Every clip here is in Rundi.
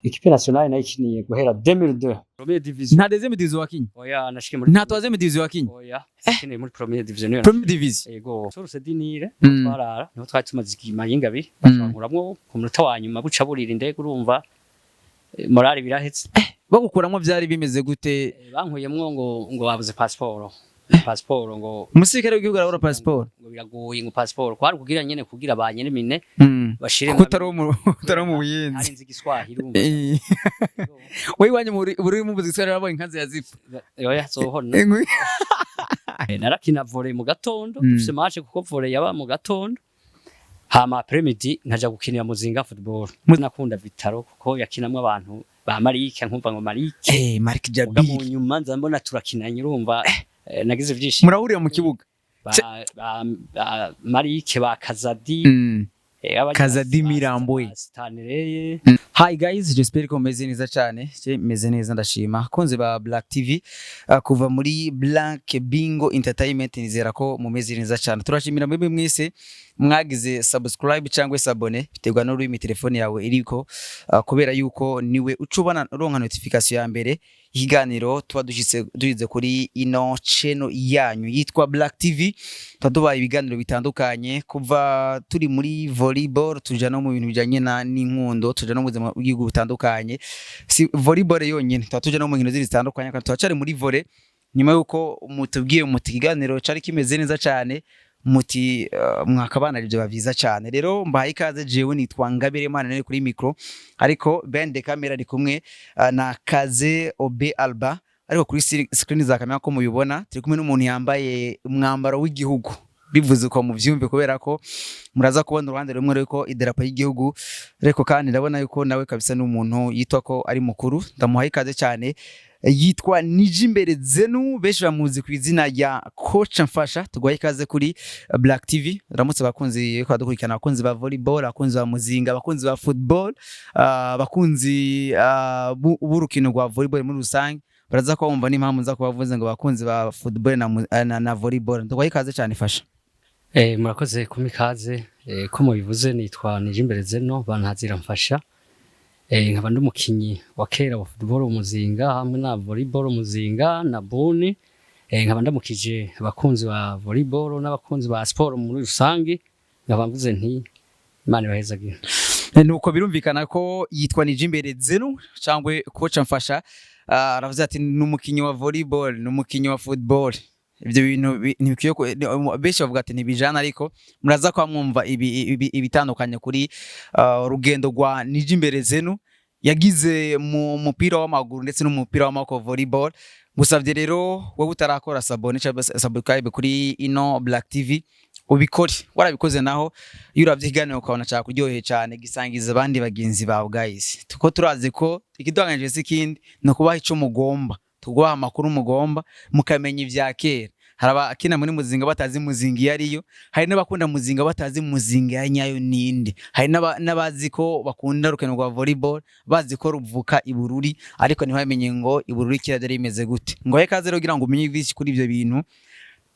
Équipe nationale nayikiniye guhera 2002, première division. Nta deuxième division wakinye? Oya, nashikiye muri Nta troisième division wakinye? Oya, nakiniye muri première division niyo. Première division. Ego, Source du Nil. Twarara niho, twari tumaze imayinga abiri. Bacankuramwo ku munota wa nyuma, buca burira indege, urumva morale birahetse. Bagukuramo vyari bimeze gute? Bankuyemwo ngo babuze passeport ngo. Umusirikare w'igihugu arabura passeport? Ngo biragoye, ngo passeport kwari kugira nyene kugira ba nyene bashire. Kuko utari uwo mu Buyenzi. Hari nzi Igiswahili, urumva. Wowe iwanyu muri buri muvuze Igiswahili, wabonye inkazi ya zipfa? Oya, zohona. Ingwi. Narakina volley mu gatondo. Dufise match, kuko volley yaba mu gatondo, hama après-midi nkaja gukinira Muzinga football. Nakunda Vital'O kuko yakinamwo abantu ba Marike, nkumva ngo Marike. Mark Muga mu Jabir. nyuma nza mbona turakinanye, urumva, nagize ivyishimo. Murahurira mu kibuga. Ba Marike, ba Kazadi. Kazadi Miramboye. Stanley. Hi guys, j'espère ko mumeze neza cyane. Je meze neza, ndashima. Kunze ba Black TV, kuva muri Black Bingo Entertainment, nizera ko mumeze neza cyane. Turashimira mwebwe mwese mwagize subscribe cyangwa s'abonner, biterwa n'ururimi telefone yawe iriko, kubera yuko niwe ucubana uronka notification ya mbere ikiganiro tuba dushitse duhize kuri ino channel yanyu yitwa Black TV. Tuba dubaye ibiganiro bitandukanye, kuva turi muri volleyball tuja no mu bintu bijanye na n'inkundo, tuja no mu buzima bw'igihugu butandukanye. Si volleyball yonyene, tuba tuja no mu nkino zindi zitandukanye, kandi turacari muri volley. Nyuma yuko mutubwiye muti ikiganiro cari kimeze neza cyane, muti mwakabana ibyo byiza cyane, rero mbahaye ikaze. Jewe nitwa Ngabire Mana nari kuri micro, ariko behind the camera ari kumwe na Kaze Obe Alba, ariko kuri screen za kamera ko mubibona turi kumwe n'umuntu yambaye umwambaro w'igihugu. Bivuze uko muvyumve, kubera ko muraza kubona uruhande rumwe ruriko idarapo y'igihugu, ariko kandi ndabona yuko nawe kabisa n'umuntu yitwa ko ari mukuru. Ndamuhaye ikaze cyane, yitwa Nijimbere Zenu, benshi bamuzi ku izina rya Coach Mfasha. Tuguhaye ikaze kuri Black TV. Ramutse abakunzi ko badukurikirana, abakunzi ba volleyball, abakunzi ba Muzinga, abakunzi ba football, abakunzi b'urukino rwa volleyball muri rusange. Baraza kuba bumva n'impamvu nza kubavuze ngo abakunzi ba football na volleyball. Tuguhaye ikaze cyane, Fasha. Murakoze kumpa ikaze. Ko mubivuze, nitwa Nijimbere Zeno, bantazira Mfasha. Nkaba ndi umukinyi wa kera wa football Muzinga hamwe na volleyball Muzinga na Buni. Nkaba ndamukije abakunzi ba volleyball n'abakunzi ba sport muri rusangi, nkaba mvuze nti Imana ibahezagire. Nuko birumvikana ko yitwa Nijimbere Zenu cyangwa Coach Mfasha. Aravuze ati ni umukinyi wa volleyball, ni umukinyi wa football. Ibyo bintu ntibikwiye benshi bavuga ati ntibijana, ariko muraza kwa mwumva ibitandukanye kuri urugendo rwa Nijimbere Zenu yagize mu mupira w'amaguru ndetse n'umupira w'amaboko, volleyball. Gusavye rero, wowe utarakora s'abonner cyangwa subscribe kuri ino Black TV, ubikore. Warabikoze naho, iyo uravye ikiganiro ukabona cyakuryoheye cyane, gisangiza abandi bagenzi bawe. Guys, tuko turazi ko ikiduhanganije si ikindi, ni ukubaha ico mugomba, tuguha amakuru mugomba, mukamenya ivya kera. Hari abakina muri Muzinga batazi Muzinga iyo ariyo, hari n'abakunda Muzinga batazi Muzinga ya nyayo ninde, hari n'abazi ko bakunda urukino rwa volleyball bazi ko ruvuka i Bururi, ariko ntibamenye ngo i Bururi kera byari bimeze gute. Ngo he kaze rero kugira ngo umenye byinshi kuri ibyo bintu,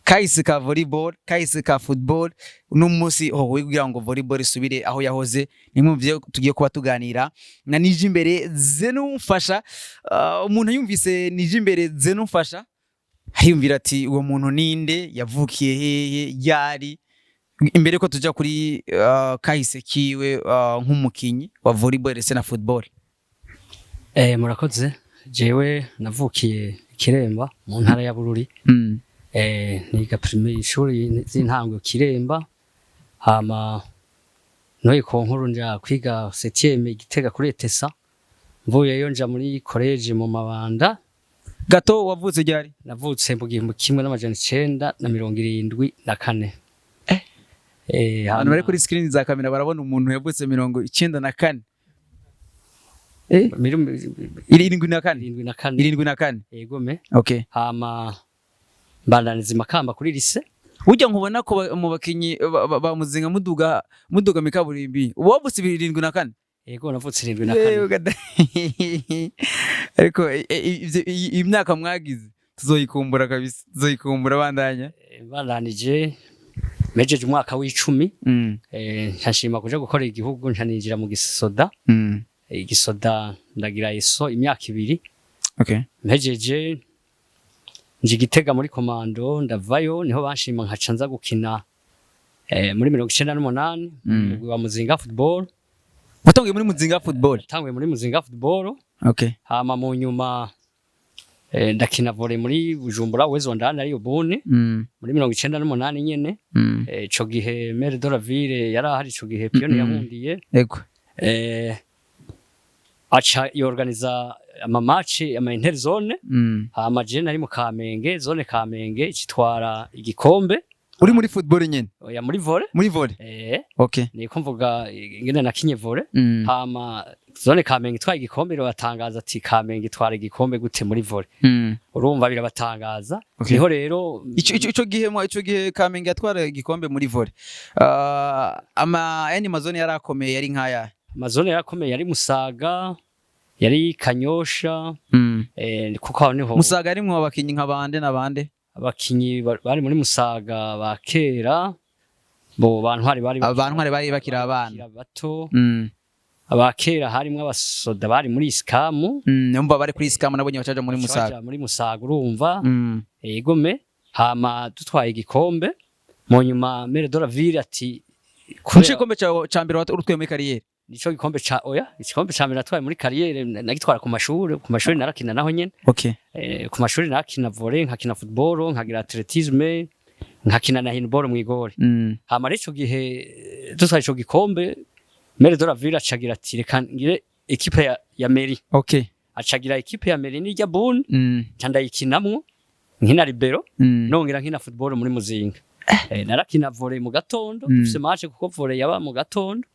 kahise ka volleyball, kahise ka football. Uno munsi ho kugira ngo volleyball isubire aho yahoze, ni mu byo tugiye kuba tuganira na Nijimbere Zeno Mfasha. Umuntu yumvise Nijimbere Zeno Mfasha ariyumvira ati uwo muntu ninde, yavukiye hehe, yari imbere ko tuja kuri kahise kiwe nk'umukinyi wa volleyball ndetse na football. Murakoze. Jewe navukiye Kiremba mu ntara ya Bururi. Niga primaire, ishuri z'intango Kiremba, hama noye ku nkuru nja kwiga septième Gitega kuri ETSA, mvuyeyo nja muri collège mu Mabanda. Gato, wavutse ryari? Navutse mu 1974. Abantu bari kuri screen za kamera barabona umuntu yavutse 94. 74. 74. 74. Yegome. Okay. Hama mbandaniza Makamba kuri lycée. Burya nkubona ko mu bakinyi ba Muzinga muduga mikaburimbi, wavutse 74? Yego, navutse 74. Yewe ariko iyi myaka mwagize tuzoyikumbura kabisa, tuzoyikumbura. Bandanya. Mbandanije mejeje umwaka w'icumi, nshima kuja gukorera igihugu, nca ninjira mu gisoda. Igisoda Ndagira ESO imyaka 2. Mpejeje nje Gitega muri commando, ndavayo niho banshima nkaca nza gukina muri 98 umugwi wa Muzinga Football. Watanguye muri Muzinga Football? Tanguye muri Muzinga Football. Hama mu nyuma ndakina volley muri Bujumbura Uwezo ndani ariyo bune muri 98 nyene. Ico gihe maire de la ville yari ahari, ico gihe Pione yankundiye. Aca yorganiza ama match ama interzone. Hama je nari mu Kamenge, zone Kamenge icitwara igikombe. Uri muri football nyene? Oya, muri volley. Muri volley? Eh. Niko mvuga ingene nakinye volley. Hama zone Kamenge itwaye igikombe, birabatangaza ati Kamenge itwara igikombe gute muri volley? Urumva birabatangaza. Niho rero Ico gihe ico gihe Kamenge yatwara igikombe muri volley, ama yani mazone yarakomeye yari nkaya? Amazone yarakomeye yari Musaga, yari Kanyosha, kuko aho niho Musaga arimwo abakinyi nka bande na bande? Abakinyi bari muri Musaga ba kera bo bantwari bari Abantu bari bakiri abana. Bakiri bato. Aba kera harimwo abasoda bari muri Iskamu. Umva bari kuri Iskamu nabonye bacaja muri Musaga. Baja muri Musaga, urumva. Egome hama dutwaye igikombe, mu nyuma maire de la ville ati Nico gikombe ca mbere urutwaye muri carrière? Nico gikombe ca, oya, igikombe ca mbere natwaye muri carrière nagitwara ku mashuri. Ku mashuri narakina naho nyene. Ku mashuri narakina volley, nkakina football, nkagira athlétisme, nkakina na handball mw'igori. Hama rero ico gihe dutwaye ico gikombe, maire de la ville acagira ati reka ngire équipe ya mairie. Acagira équipe ya mairie n'irya bune. Nca ndayikinamwo, nkina libero, nongera nkina football muri Muzinga. Narakina volley mu gatondo, dufise match kuko volley yaba mu gatondo,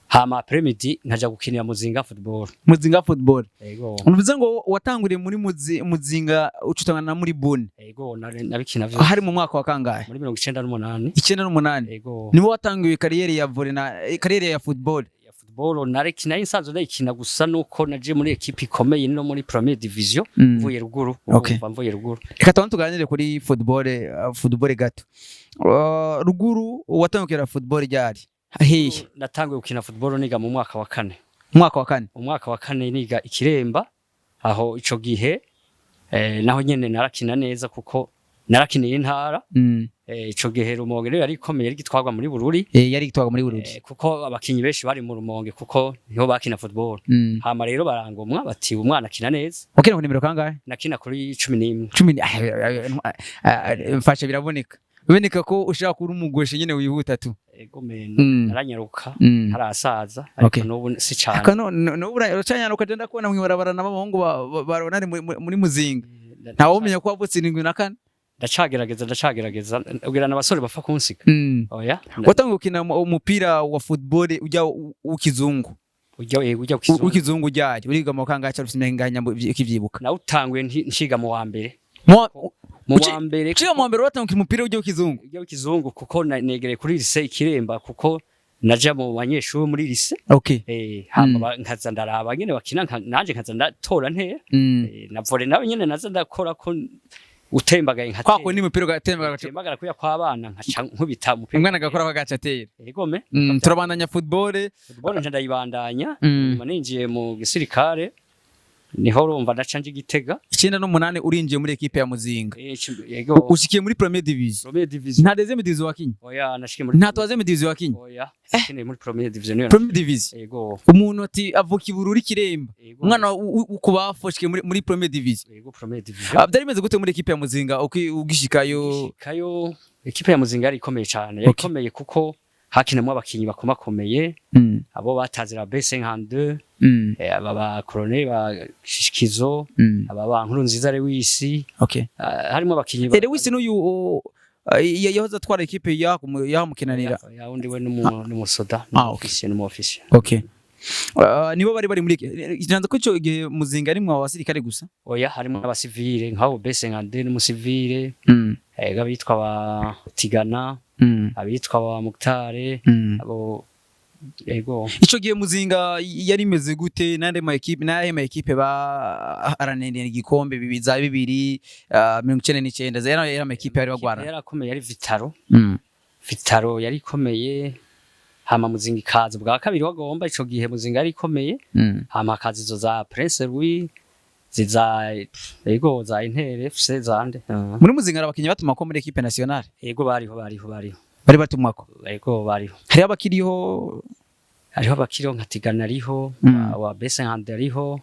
hama après midi nkaja gukinira Muzinga Football. Muzinga Football. Yego. Uvuze ngo watanguriye muri Muzinga ucutangana na muri Bune? Yego, nabikina vyose. Hari mu mwaka wa kangahe? Muri 98. 98? Yego. Niwo watanguye carrière ya volley na carrière ya football? Ya football narekina nsanzwe ndayikina, gusa nuko naje muri équipe ikomeye no muri première division mvuye ruguru. Urumva, mvuye ruguru. Reka tubanze tuganire kuri football, football gato. Ruguru watangukira football ryari, hehe? Natanguye gukina football niga mu mwaka wa kane. Umwaka wa kane? Umwaka wa kane, niga Ikiremba. Aho ico gihe naho nyene narakina neza kuko narakiniye intara. Ico gihe Rumonge niyo yari ikomeye, yari gitwarwa muri Bururi. Yari gitwaga muri Bururi. Kuko abakinyi benshi bari mu Rumonge kuko niho bakina football. Hama rero barangomwa bati umwana akina neza. Wakina ku nimero kangahe? Nakina kuri 11. 10. Mfasha, biraboneka biboneka ko ushaka kuba umugoshe nyene wihuta tu. Ego men, naranyaruka. Ntarasaza ariko n'ubu si cane. Aka no no uracanyaruka, je ndakubona mwibarabara n'abahungu barabona muri Muzinga, ntawe umenya ko wavutse 74. Ndacagerageza, ndacagerageza ubwira n'abasore bapfa kunsiga. Oya. Watanguye gukina umupira wa football ujya w'ikizungu? Ujya, ujya kizungu. W'ikizungu ryari, uriga mu kangahe cyangwa ufite imyaka ingahe ukivyibuka? Nawutanguye nshiga mu wa mbere. Mu wa mbere. Uciye mu wa mbere watanguye umupira ujya w'ikizungu? Ujya w'ikizungu kuko negereye kuri lycée Ikiremba, kuko naja mu banyeshuri muri lycée. Hama nkaza ndaraba nyene bakina, nanje nkaza ndatora ntera. Na volley nawe nyene naza ndakora ko utembagaye nkatera. Kwa kundi umupira ugatembagara. Utembagara kuya kw'abana nkaca nkubita umupira. Umwana agakora bagaca atera. Egome. Turabandanya football. Football nca ndayibandanya. Nyuma ninjiye mu gisirikare, niho urumva ndaca nje Gitega. 98 urinjiye muri équipe ya Muzinga? Yego. Ushikiye muri première division? Première division. Nta deuxième division wakinye? Oya, nashikiye muri Nta troisième division wakinye? Oya, nashikiye muri première division niyo. Première division? Yego. Umuntu ati avuka i Bururi Kiremba, Yego. umwana ku bafashwe muri première division. Yego, première division. Ah, byari bimeze gute muri équipe ya Muzinga ugishikayo? Gishikayo, équipe ya Muzinga yari ikomeye cyane, yari ikomeye kuko hakinamwo abakinyi bakomakomeye, abo batazira B52, aba ba colonel ba Shishikizo, aba ba Nkuru Nziza Lewis. Harimo abakinyi Lewis n'uyu yahoze atwara équipe ya yamukinanira? Ya wundi we n'umusoda. Ah, okay. N'umofisiye, n'umofisiye. Okay. Nibo bari muri nanze ko ico gihe Muzinga ari mwe abasirikare gusa? Oya, harimo n'abasivile nk'abo B52 n'umusivile, abitwa ba Tigana, abitwa ba Muktare, abo, yego. Ico gihe Muzinga yari imeze gute n'andi ma équipe, n'aye ma équipe ba aranendera igikombe bibi za bibiri 99 yari ama équipe yari bagwana? Yari akomeye, yari Vital'O. Vital'O yari ikomeye. Hama Muzinga ikaza bwa kabiri wagomba, ico gihe Muzinga yari ikomeye. Hama hakaza izo za Prince Louis, ziza, ego, za Inter FC zande. Muri Muzinga hari abakinyi batuma ko muri équipe nationale? Ego, bariho, bariho, bariho. Bari batumwako? Ego, bariho. Hariho abakiriho? Hariho abakiriho nka Tigana ariho, wa Besehande ariho,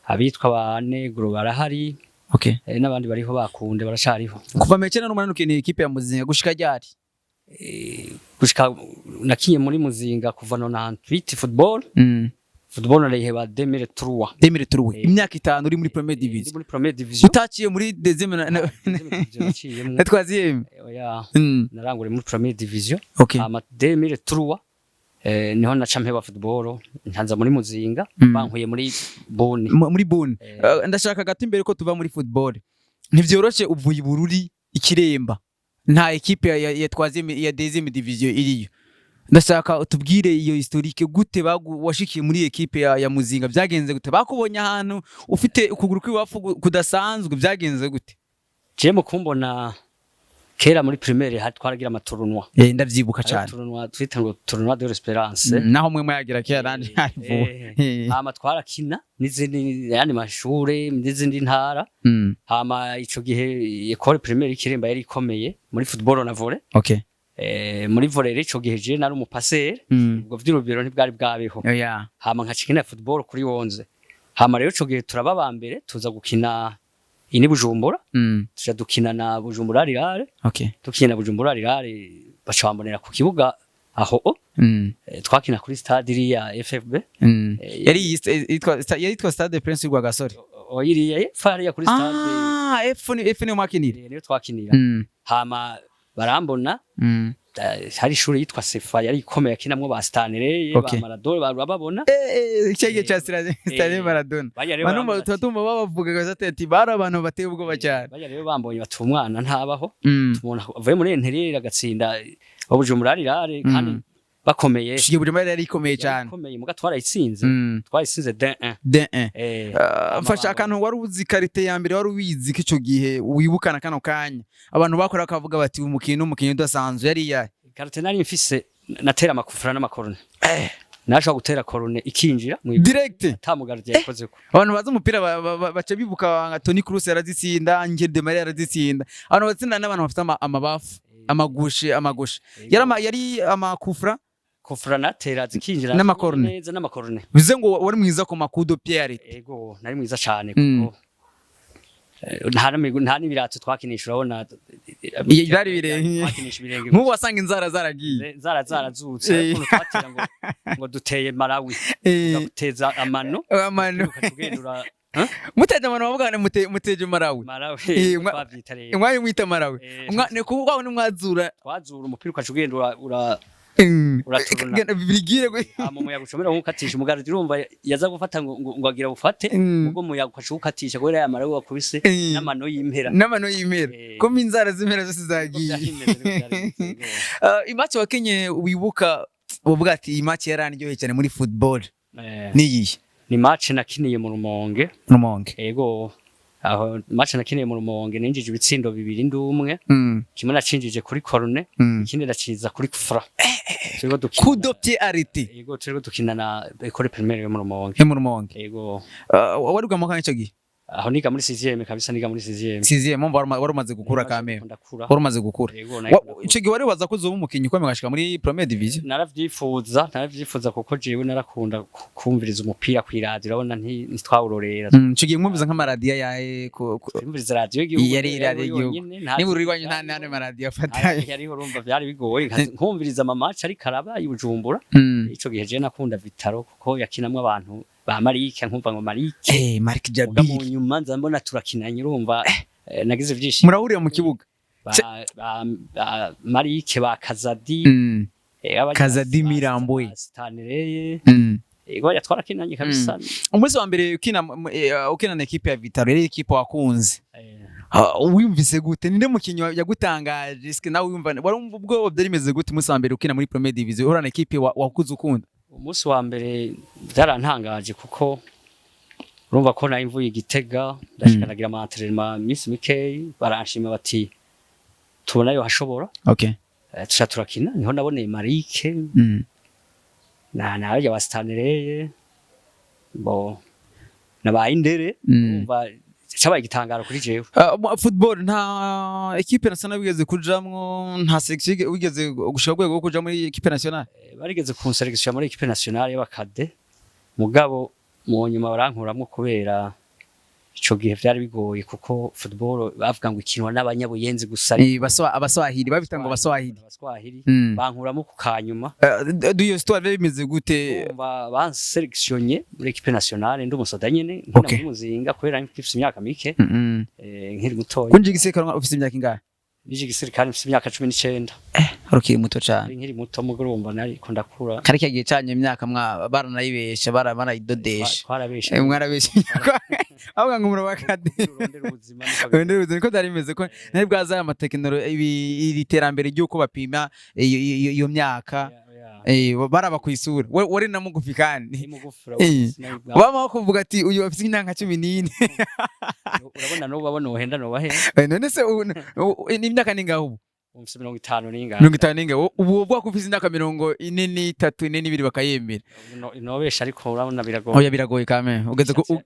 abitwa ba Negro barahari. N'abandi bariho, bakunde baracariho. Kuva 98 ukeneye équipe ya Muzinga gushika ryari? Gushika nakinye muri Muzinga kuva 98 football. Football narayiheba 2003. 2003? Eh. Imyaka 5 uri muri première Ndi division? muri première division. Utaciye muri deuxième na Deuxième division naciyemwo. Na troisième? Oya. Naranguriye muri première division. Hama 2003 niho naca mpeba football, ntanza muri Muzinga. Bankuye muri Boni. Muri Bone? Eh. Ndashaka gato imbere ko tuva muri football, ntivyoroshe, uvuye i Bururi, Ikiremba nta équipe ya troisième, ya deuxième division iriyo. Ndashaka utubwire iyo historique, gute washikiye muri équipe ya Muzinga, byagenze gute, bakubonye ahantu ufite ukuguru kw'iwafu kudasanzwe, byagenze gute? Je mu kumbona kera muri primaire hari twaragira ama tournois. Ndavyibuka Hariho cyane. tournoi twita ngo tournoi de l'Espérance. Naho mwe mwayagira kera nanje ntabivuga. Hama twarakina n'izindi, yandi mashure, n'izindi ntara. Hama ico gihe école primaire Ikiremba yari ikomeye muri football na volley. Muri volley rero ico gihe je nari umu passeur. Ubwo vy'urubiro ntibwari bwabeho. Hama nkakina football kuri 11. Hama rero ico gihe turaba ba mbere, tuza gukina ini Bujumbura. Tuja dukina na Bujumbura Rirare. Dukina na Bujumbura Rirare, baca bambonera ku kibuga aho o. Twakina kuri stade iriya FFB. Yari yitwa Stade Prince Rwagasore? Iriya epfo hariya kuri stade. Ah, F ni F ni mwakinira? Niyo twakinira. Hama barambona. Hari ishuri yitwa Sefa yari ikomeye, akinamwo ba Stanley, ba Maradona, bababona. Icyo gihe cya Stanley, Maradona. Bajya rero Bantu barambona tuba ati- tumva babavuga gusa ati bari abantu bateye ubwoba cyane. Bajya rero bambonye bati umwana ntabaho, umuntu avuye muri intérieur agatsinda wa Bujumbura Rirare kandi bakomeye. Shiye Bujumbura yari ikomeye cyane. Ikomeye, muga twarayitsinze. Twayitsinze d'un un. De un. Mfasha akantu wari uzi, qualité ya mbere wari ubizi ko icyo gihe wibukana kano kanya abantu bakora bakavuga bati umukinnyi n'umukinnyi udasanzwe, yari iyahe? Qualité nari mfise, natera ama coup franc n'ama corner. Nashobora gutera corner ikinjira mu Direct. ata mu gardien yakozeko. Abantu bazi umupira baca bibuka nka Toni Kroos yarazitsinda, Angel De Maria yarazitsinda. Abantu batsinda n'abantu bafite amabafu, amagushe, amagushe yari ama coup franc. Coup franc natera zikinjira N'ama corner. neza, n'ama corner. Bivuze ngo wari mwiza ku ma coup de pied. Ego, nari mwiza cyane kuko nta n'ibirato twakinisha, urabona. Iyo byari ibirenge. Twakinisha ibirenge. Nk'ubu wasanga inzara zaragiye. Zara zarazutse. Ukuntu twatera ngo duteye Malawi, guteza amano. Amano. Ukatugenda. Muteje amano, bavuga ngo muteje Malawi. Malawi. Eh, twavyita rero. Mwari mwita Malawi? Ni kuvuga ngo nimwazura. Twazura umupira ukaca ugenda ura uraturuna. Genda birigire Hama umuyaga ucomera nkukatisha umugarudi, urumva yaza gufata ngo agira bufate. Ubwo umuyaga ukaca ukatisha kubera ya Malawi wakubise n'amano y'impera. N'amano y'impera. Eh. Ko inzara z'impera zose Niko zagiye. byari bimeze, niko byari bimeze, yego. I match wakenye wibuka uvuga ati iyi match yarandyoheye cyane muri football niyihe? Ni match nakiniye mu Rumonge. Rumonge? Ego, aho match nakiniye mu Rumonge ninjije ibitsindo bibiri ndi umwe. Kimwe nacinjije kuri corner, ikindi naciza kuri coup franc. Turiko dukina Coup de pied arrêté. Ego, turiko dukina na école primaire yo mu Rumonge. Yo mu Rumonge? Ego. Wari bwa icyo gihe? Aho niga muri 6e kabisa, niga muri 6e. Sixième, mumva wari umaze gukura kameme. Ndakura. Wari umaze gukura. Yego, nari ndakura. Ico gihe wari waza ko uzoba umukinyi ukomeye ugashika muri première division? Naravyifuza, naravyifuza kuko jewe narakunda kumviriza umupira kw'iradiyo, urabona ntitwawurorera. Ico gihe mwumviza nk'amaradiyo yahe Twumviriza radiyo y'igihugu. Yari radiyo y'igihugu. Yonyene, nta Niba uri iwanyu nta n'andi maradiyo afataye. Yariho, urumva vyari bigoye. Nkumviriza ama match ariko araba i Bujumbura. Ico gihe je nakunda Vital'O kuko yakinamwo abantu ba Marike, nkumva ngo Marike. Mark Muga mu Jabir. nyuma nza mbona turakinanye, urumva nagize ivyishimo. Murahurira mu kibuga. Ba Marike, ba Kazadi. Kazadi Miramboye. Stanley. Ego, twarakinanye kabisa. Umunsi wa mbere ukina ukina na équipe ya Vital'O, yari équipe wakunze. Ah, wiyumvise gute? Ninde mukinyi yagutangaje? Eske nawe wiyumva wari wumva ubwoba? Byari bimeze gute umunsi wa mbere ukina muri première division uhura na équipe wakuze ukunda? Umunsi wa mbere byarantangaje kuko urumva ko nari mvuye i Gitega, ndashika nagira ama entraînement iminsi mikeyi, baranshima bati tubona yo hashobora. Tuca turakina, niho naboneye Marike na barya ba Stanley, bo nabaye indere. Urumva cabaye igitangaro kuri jewe. Football nta équipe nationale wigeze kujamwo, nta sélection wigeze gushika rwego rwo kuja muri équipe nationale? Barigeze kunsélectionna muri équipe nationale y'aba cadets, mugabo mu nyuma barankuramwo kubera ico gihe vyari bigoye, kuko football bavuga ngo ikinwa n'abanyabuyenzi gusa. Abaswahili babita ngo baswahili. Abaswahili. Bankuramo ku kanyuma. Iyo histoire biba bimeze gute? Urumva bansélectionné muri équipe nationale ndi umusoda nyene, nkina muri Muzinga, kubera mfise imyaka mike, nkiri mutoya. Kunje igisirikare ufise imyaka ingahe? Nije igisirikare mfise imyaka 19. Ukiri muto cane. Nari nkiri muto, mugo urumva nariko ndakura. Kari kigihe canye imyaka mwa baranayibesha, baranayidodesha. Twarabeshe. Mwarabesha avuga ngo muraba cadet. Urondera ubuzima niko. Urondera ubuzima, niko byari bimeze, ko nari bwaza aya matekinolo, iri terambere ry'uko bapima iyo myaka. Baraba kwisura. Wari na mugufi kandi. Ni mugufi, urabona, sinari Bamaho kuvuga ati uyu afise imyaka 14. Urabona n'ubu abona wohenda nobahe. None se ni imyaka ningahe ubu? Mfise 50 n'ingahe. 50 n'ingahe? Ubu uvuga ko ufise imyaka 43, 42 bakayemera? Nobesha, ariko urabona biragoye. Oya, biragoye kame,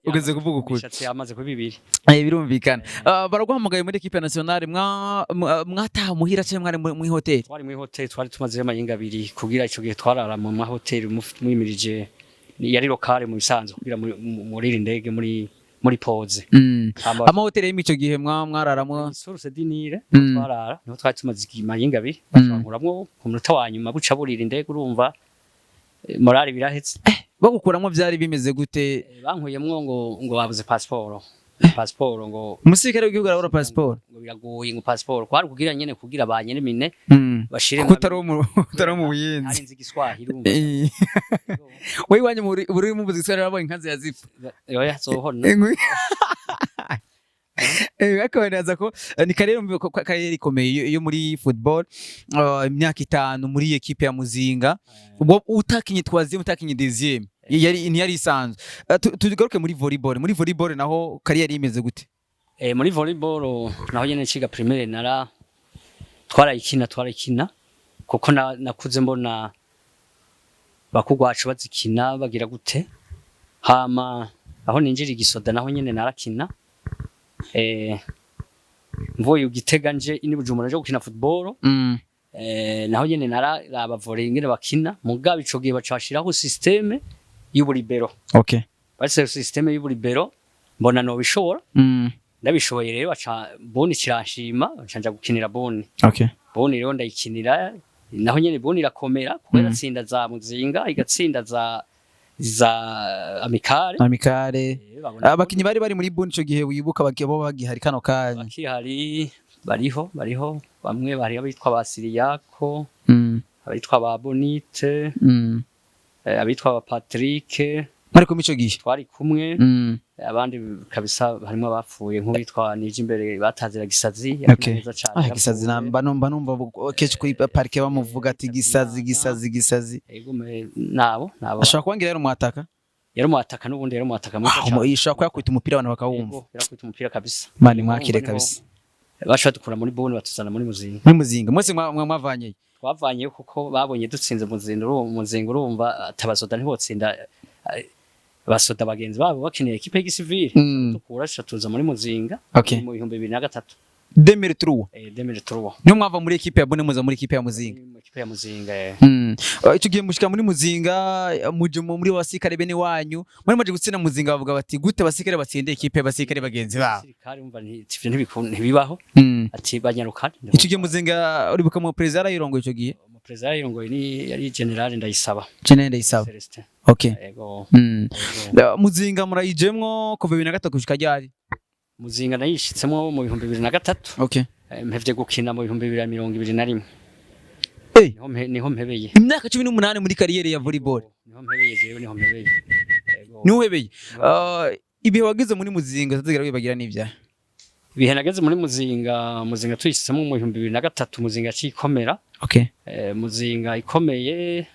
ugeze kuvuga ukuri. Imishatsi yamaze kuba ibiri. Birumvikana. Baraguhamagaye muri équipe nationale, mwataha muhira cyangwa mwari muri hoteli? Twari muri hoteli, twari tumazeyo amayinga abiri, kugira ico gihe twarara mu mahoteli mwimirije, yari locale mu bisanzwe, kugira muri iri ndege muri pause. Hama Amahoteli y'imico gihe mwararamwo? Source du Nil. Twarara niho, twari tumaze amayinga abiri. Bacankuramwo ku munota wa nyuma, buca burira indege, urumva morale birahetse. Bagukuramwo byari bimeze gute? Bankuyemwo ngo babuze passeport ngo. Umusirikare w'igihugu arabura passeport? Ngo biragoye, ngo passeport kwari kugira nyene kugira ba nyene mine bashire. Kuko utari uwo mu Buyenzi. Ari nzi Igiswahili, urumva. Wowe iwanyu muri buri muvuze Igiswahili, wabonye inkazi ya zipfa? Oya, zohona. Ingwi. Ariko baraza ko ni carrière, umva ko carrière ikomeye yo muri football, imyaka 5 muri équipe ya Muzinga, ubwo utakinye troisième, utakinye deuxième, yari ntiyari isanzwe. Tugaruke muri volleyball. Muri volleyball naho carrière imeze gute? Muri volleyball naho nyene nciga primaire nara twarayikina kuko nakuze mbona bakugwacu bazikina bagira gute. Hama aho ninjira igisoda naho nyene narakina. Mvuye Gitega nje ini Bujumbura nje gukina football. Naho nyene nararaba volley ingene bakina, mugabo ico gihe bacashiraho système y'uburibero. Bashyizeho système y'uburibero, mbona nobishobora. Ndabishoboye rero, baca boni kiranshima, baca nja gukinira boni. Boni rero ndayikinira, naho nyene boni irakomera kuko iratsinda za Muzinga, igatsinda za Amicale. Amicale. Babona Abakinyi bari muri Buni ico gihe wibuka bagiye bo bagihari kano kanya? Bakihari, bariho bamwe, bari abitwa ba Siriyako, abitwa ba Bonite, abitwa ba Patrick. Mwari kumwe ico gihe? Twari kumwe. Abandi kabisa harimo abapfuye, nk'uwitwa Nijimbere batazira Gisazi, yakina neza cane. Ah, Gisazi. Yarapfuye. Namba numva kenshi kuri parike bamuvuga ati Gisazi, Gisazi, Gisazi. Ego, nabo. Ashobora kuba ngira yari umwataka. Yari umwataka, n'ubundi yari umwataka mwiza Ah, cane. ishobora kuba yakubita umupira abantu bakawumva. Ego, yarakubita umupira kabisa. Mani mwakire Niho kabisa. baca badukura muri boni batuzana muri Muzinga. Muri Muzinga mwese mwavanyeyo? Twavanyeyo kuko babonye dutsinze Muzinga, Muzinga urumva atabasoda ntibotsinda basoda bagenzi babo bakinira équipe y'igisivile. Dukura tuza muri Muzinga mu 2003. 2003? 2003. Niyo mwava muri équipe ya Bone muza muri équipe ya Muzinga? Mu équipe ya Muzinga. Ico gihe mushika muri Muzinga, muje muri basirikare bene wanyu muri muje gutsinda Muzinga, bavuga bati gute basirikare batsinde équipe y'abasirikare bagenzi babo? Abasirikare umva ivyo ntibibaho. Ati banyarukane. Ico gihe Muzinga uribuka mu perezida yarayirongoye ico gihe? Mu perezida yayirongoye ni yari General Ndayisaba. General Ndayisaba. Celestin. Ego. Ego. Muzinga murayijemwo kuva 2003 gushika ryari? Muzinga nayishitsemo mu 2003. Mpevye gukina mu 2021. Niho mpebeye. Imyaka 18 muri carrière ya volleyball? Niho mpebeye jewe, niho mpebeye. Ego. Niho uhebeye. Ibihe wagize muri Muzinga utazigera wibagira n'ivyaha? Ibihe nageze muri Muzinga, Muzinga tuyishitsemo mu 2003, Muzinga cikomera. Muzinga ikomeye,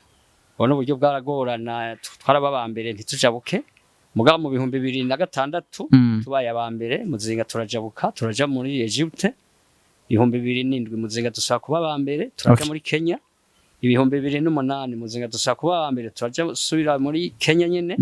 ubona uburyo bwaragorana, twaraba aba mbere ntitujabuke, mugabo mu 2006 tubaye aba mbere, Muzinga turajabuka, turaja muri Egypte. 2007 Muzinga dusaba kuba aba mbere, turaja muri Kenya. 2008 Muzinga dusaba kuba aba mbere, turaja subira muri Kenya nyene.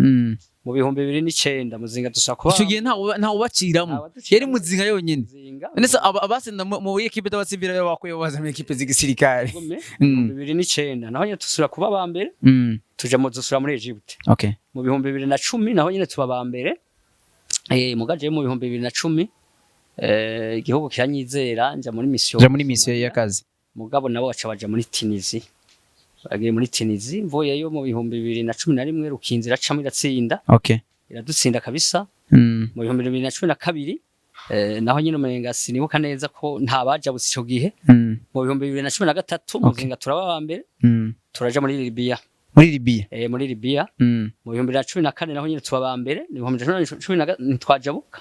Mu 2009 Muzinga dusaba kuba Ico gihe ntawe ubaciramo? Ntawaduciramo. Yari Muzinga yonyene? Muzinga. Nese abasinda mu ekipe z'abasivile rero bakwiye baza mu ekipe z'igisirikare? Gome, 2009 naho nyene dusubira kuba aba mbere, tuja mu dusubira muri Egypte. Mu 2010 naho nyene tuba aba mbere. Mugaje mu 2010 igihugu kiranyizera, nja muri mission. Ja muri mission y'akazi. Mugabo nabo baca baja muri Tunisie, bagiye muri Tunisie. Mvuyeyo mu 2011, Rukinzi iracamo iratsinda, iradutsinda kabisa. Mu 2012 naho nyine umenga sinibuka neza ko nta bajabutse ico gihe. Mu 2013 Muzinga turaba aba mbere, turaja muri Libya. Muri Libya? Muri Libya. Mu 2014 naho nyine tuba aba mbere, ni 2010 ntitwajabuka.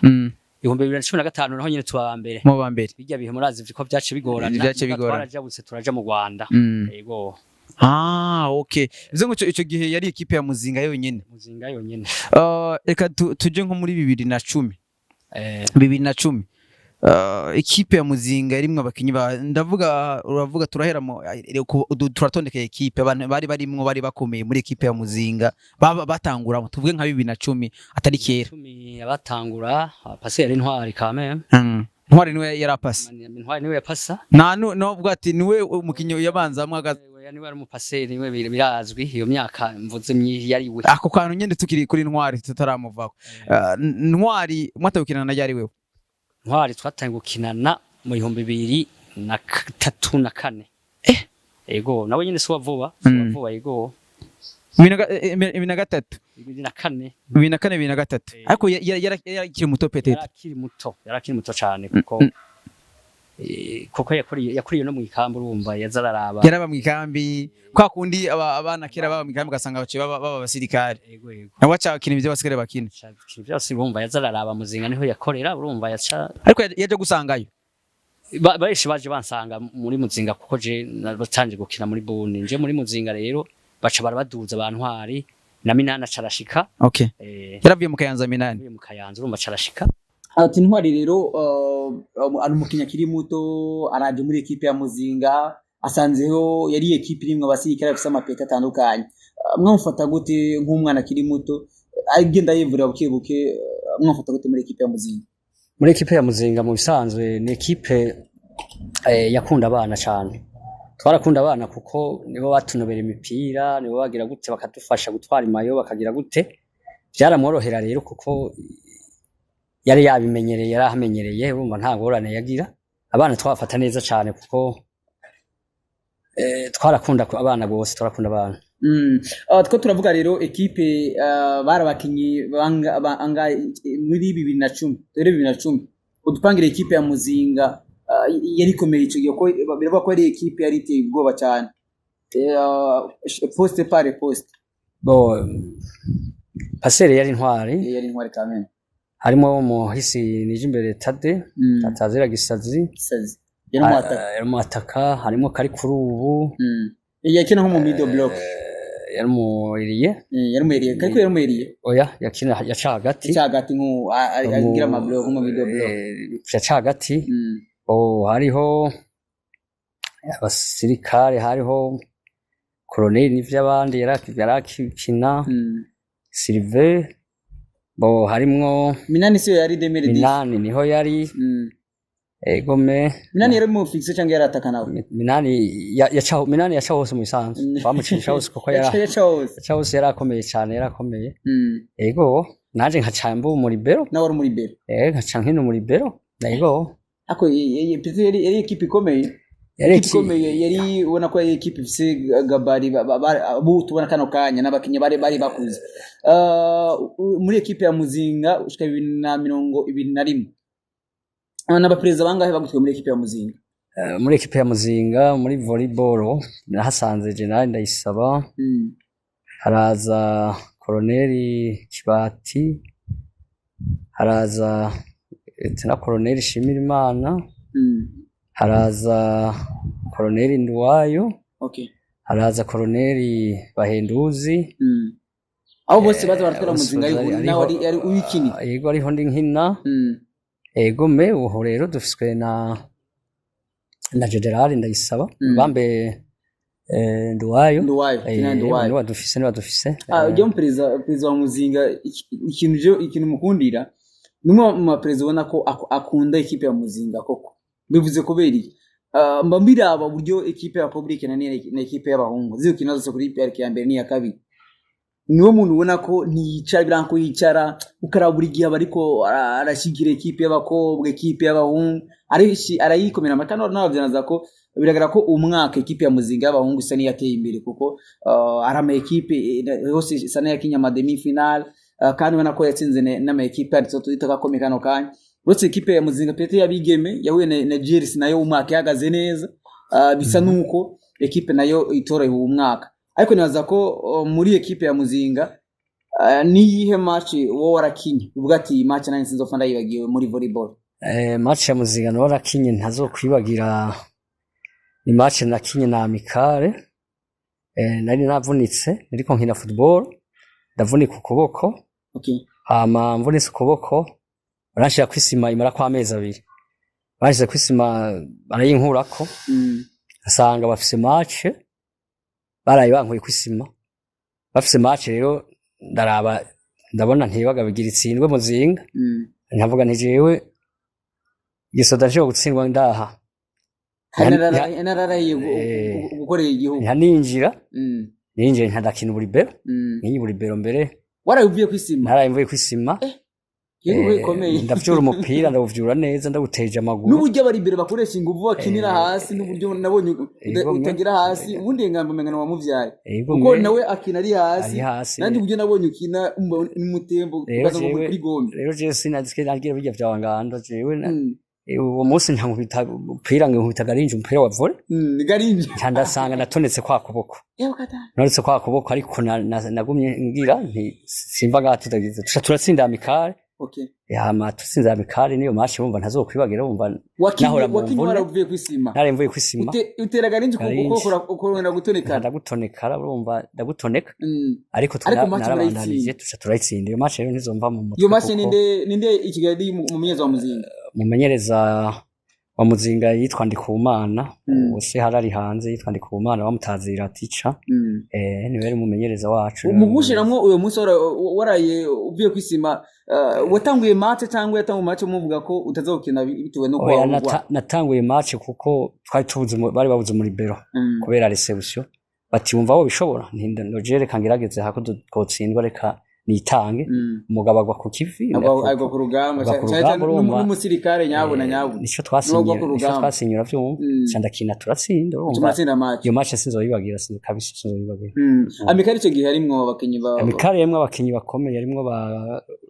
2015 naho nyine tuba aba mbere. Mu ba mbere. Bijya bihe murazi ko byace bigorana. Vyace bigorana. Twarajabutse turaja mu Rwanda. Yego. Ah, okay, bivuze ngo ico gihe yari ekipe ya Muzinga yonyene? Muzinga yonyene. Reka tuje nko muri 2010. 2010, ekipe ya Muzinga irimwo abakinyi ba, ndavuga, uravuga turahera mu turatondeka ekipe, abantu bari barimwo bari bakomeye muri ekipe ya Muzinga baba batangura, tuvuge nka 2010, atari kera. Cumi abatangura, paseri Intwari kame. Ntwari niwe yari apasi? Intwari niwe yapasa. Nta novuga ati niwe umukinyi yabanzamwo Oya, niwe ari umupaseri, niwe birazwi iyo myaka mvuze yari we. Ako kantu nyene tukiri kuri Ntwari tutaramuvako. Ntwari mwatawukinana na ryari wewe? Ntwari twatangiye gukinana mu 2003 na kane. Ego, nawe nyine si wa vuba, si wa vuba, ego. 2003? 2004. 2004, 2003. Ariko yarakiri muto peut-être. Yarakiri muto, yarakiri muto cane kuko kuko yakuriye no mu ikambi, urumva yaza araraba. Yaraba mu ikambi kwa kundi abana kera baba mu ikambi ugasanga baciye baba abasirikare. Ego. Nawe acakina ibyo abasirikare bakina. Ikintu byose, urumva yaza araraba Muzinga niho yakorera, urumva yaca Ariko yaje gusangayo? Benshi baje bansanga muri Muzinga kuko je natangiye gukina muri Buni, nje muri Muzinga rero baca barabaduza ba Ntwari na Minani acarashika. Yaravuye mu Kayanza Minani? Avuye mu Kayanza, urumva acarashika. Ati Ntwari rero ari umukinnyi akiri muto, araje muri ekipe ya Muzinga, asanzeho yari ekipe irimwo abasirikare bafise amapeti atandukanye. Mwamufata gute nk'umwana akiri muto agenda yivurira buke buke? Mwamufata gute muri ekipe ya Muzinga? Muri ekipe ya Muzinga mu bisanzwe ni ekipe yakunda abana cyane. Twarakunda abana kuko nibo batunobera imipira, nibo bagira gute, bakadufasha gutwara imayo, bakagira gute. Byaramworohera rero kuko yari yabimenyereye, yari ahamenyereye, urumva nta ngorane yagira. Abana twabafata neza cyane kuko twarakunda abana bose, twarakunda abana. Two turavuga rero ekipe bari abakinyi muri 2010 rero, 2010 udupangira ekipe ya Muzinga yari ikomeye ico gihe, ko biravuga ko yari ekipe yari iteye ubwoba cyane, poste par poste. Bo paseri yari Intwari. Yari Intwari kamene. Harimo umuhisi Nijimbere Tade, Tatazira Gisazi. Gisazi yari umwataka. Yari umwataka, harimo kari kuri ubu. Yakina nko mu middle block. Yari mu ailier. Yari umu ailier, kariko yari umu ailier. Oya, yakina yaca hagati. Yaca hagati nko agira ama block nko mu middle block. Yaca hagati. Oh, hariho abasirikare, hariho koloneli n'ivy'abandi yarakina. Sylvain, bo harimwo Minani siyo yari 2010? Minani niho yari. Egome. Minani yari mu fixe cyangwa yari ataka nawe? Minani yaca, Minani yaca hose mu bisanzwe. Bamucisha hose kuko yaca yaca hose. Yaca hose, yarakomeye cyane, yarakomeye. Ego, nanje nkaca mba mu libero. Nawe wari muri libero? Nkaca nkina mu libero, ego. Ako Petit yari ekipe ikomeye. Yari ekipe ikomeye, yari ubona ko yari ekipe ifise gabarit abo tubona kano kanya n'abakinyi bari bakuze. Muri ekipe ya Muzinga ushika 2021, n'abaperezida bangahe bagutwe muri ekipe ya Muzinga? Muri ekipe ya Muzinga muri volleyball nahasanze General Ndayisaba, haraza Koloneli Kibati, haraza na Koloneli Shimirimana, haraza Koloneli Nduwayo, haraza Koloneli Bahenduzi. Abo bose baza baratwara Bose Muzinga baza nawe ari uyikini? Yego, ariho ndi nkina. Ego me ubu rero dufiswe na Na General Ndayisaba. Mm. Bambe Nduwayo. Nduwayo, Ferdinand Nduwayo. Niwe dufise, niwe dufise. Ah, ujya mu perezida wa Muzinga, ikintu je ikintu mukundira, ni umwe mu baperezida ubona ko akunda ekipe ya Muzinga koko. Bivuze kubera iki? Ah, mba mbiraba uburyo ekipe ya Public na ekipe y'abahungu zikina zose kuri PRK ya mbere n'iya kabiri, niwo muntu ubona ko ntiyicara, biranko yicara ukaraba buri gihe aba ariko arashyigikira ekipe y'abakobwa, ekipe y'abahungu arayikomera amata. N'abavyanaza ko biragaragara ko umwaka ekipe ya Muzinga y'abahungu isa n'iyateye imbere, kuko ari ama ekipe yose isa n'iyakinye ama demi final, kandi ubona ko yatsinze n'ama ekipe yanditseho twita akomeye kano kanya, uretse ekipe ya Muzinga pete y'abigeme yahuye na Jersey, nayo umwaka ihagaze neza, bisa nuko ekipe nayo itorohewe uwo mwaka. Ariko nibaza ko muri ekipe ya Muzinga, niyihe match wowe warakinye uvuga ati iyi match nanjye sinzopfa ndayibagiwe muri volleyball? Match ya Muzinga nawe narakinye ntazokwibagira, ni match nakinye na Amicale. Nari navunitse nariko nkina football, ndavunika ukuboko. Hama mvunitse ukuboko, baranshira kw'isima imara ko amezi 2, banshize kw'isima barayinkurako. Asanga bafise match, baraye bankuye kw'isima bafise match. Rero ndaraba ndabona ntibaga bigira itsindwe Muzinga. Nkavuga nti jewe igisoda nshobora gutsindwa ndaha. Nararahiye gukorera igihugu. Nkaninjira, ninjiye nkadakina uburibero, nkinye uburibero mbere. Waraye uvuye kw'isima? Naraye mvuye kw'isima. Igihugu gikomeye. Ndavyura umupira, ndawuvyura neza, ndawuteje amaguru. N'uburyo abari imbere bakoresha inguvu bakinira hasi, n'uburyo nabonye utagira hasi, ubundi ngamba umenga ni wamuvyaye, kuko nawe akina ari hasi. Ari hasi. Nanjye uburyo nabonye ukina n'umutembo ukaza ngo kuri gombe. Rero jewe sinazike nagira birya vya ngando jewe uwo munsi nkankubita umupira, nkubita garinje umupira wa volley. Garinje. Nca ndasanga natonetse kwa kuboko. Yewe kata. Nonetse kwa kuboko, ariko nagumye ngira nti simva ngaha tutagize, tuca turatsinda Amicale. Hama tutsinze Amicale, niyo match wumva ntazokwibagira, wumva nahora mu Wakinye mvune. Waravuye kw'isima. Naraye mvuye kw'isima. Utera garinje Garinje. Ukuboko ukongera gutonekara. Ndagutonekara, urumva ndagutoneka. Ariko Ariko match narabandanije, murayitsinda. tuca turayitsinda. Iyo match rero ntizomva mu mutwe. Iyo match Kuko ninde i Kigali umumenyereza wa Muzinga? Umumenyereza wa Muzinga yitwa Ndikumana. Ubu se harari hanze, yitwa Ndikumana, bamutazira tica. Niwe yari umumenyereza wacu. Mu gushiramwo uyo munsi waraye uvuye kw'isima, watanguye match cyangwa yatanguye match muvuga ko utazokina bitewe nuko Oya, wari urwaye? Natanguye match kuko twari tubuze bari babuze muri libero kubera reception, bati wumva wo bishobora, nti ndoje reka ngerageze hako twotsindwa, reka nitange. Umugabo agwa ku kivi. Agwa ku rugamba. Agwa ku cyane rugamba, cyane urumva. N'umusirikare nyabuna nyabuna Nico N'uwagwa ku twasinye, nico rugamba. twasinye, uravyumva. Ca ndakina turatsinda, urumva. Tumatsinda match. Iyo match sinzoyibagira, sinzi kabisa, sinzoyibagira. Amicale icyo gihe harimwo abakinyi ba Amicale yarimwo abakinyi bakomeye, yarimwo ba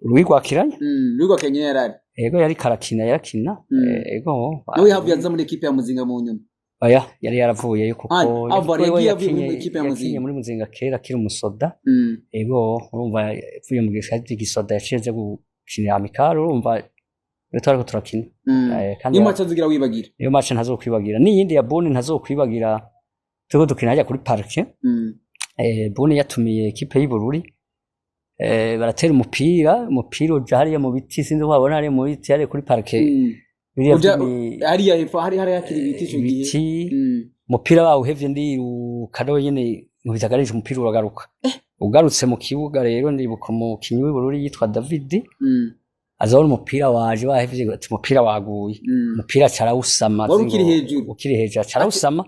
Rwigwakiranya. Rwigwa Kenya yarari. Ego, yari karakina, yarakina. Ego. Nawe yahavuye aza muri ekipe ya Muzinga mu nyuma? Oya, yari yaravuyeyo kuko Ah, Alvaro we yagiye avuye muri ekipe ya yakinye Muzinga. muri Muzinga kera akiri umusoda. Ego, urumva yavuye mu gisoda, yaciye aja gukinira Amicale, urumva iyo twariko turakina. Kandi Niyo match azigira wibagira? Niyo match ntazokwibagira, n'iyindi ya Buni ntazokwibagira, turiko dukina hajya kuri parke. Buni yatumiye ekipe y'Ibururi, baratera umupira, umupira uja hariya mu biti, sinzi ko wabona hariya mu biti, hariya kuri parke. Biriya Hariya hepfo hari hakiri ibiti ico gihe. Ibiti. Umupira bawuhevye, ndiruka nawe nyene nkubita garinje, umupira uragaruka, ugarutse mu kibuga. Rero ndibuka umukinyi w'Ibururi yitwa David, azabona umupira waje bahevye, ati umupira waguye. Umupira acarawusama. Wari ukiri hejuru? Ukiri hejuru, acarawusama.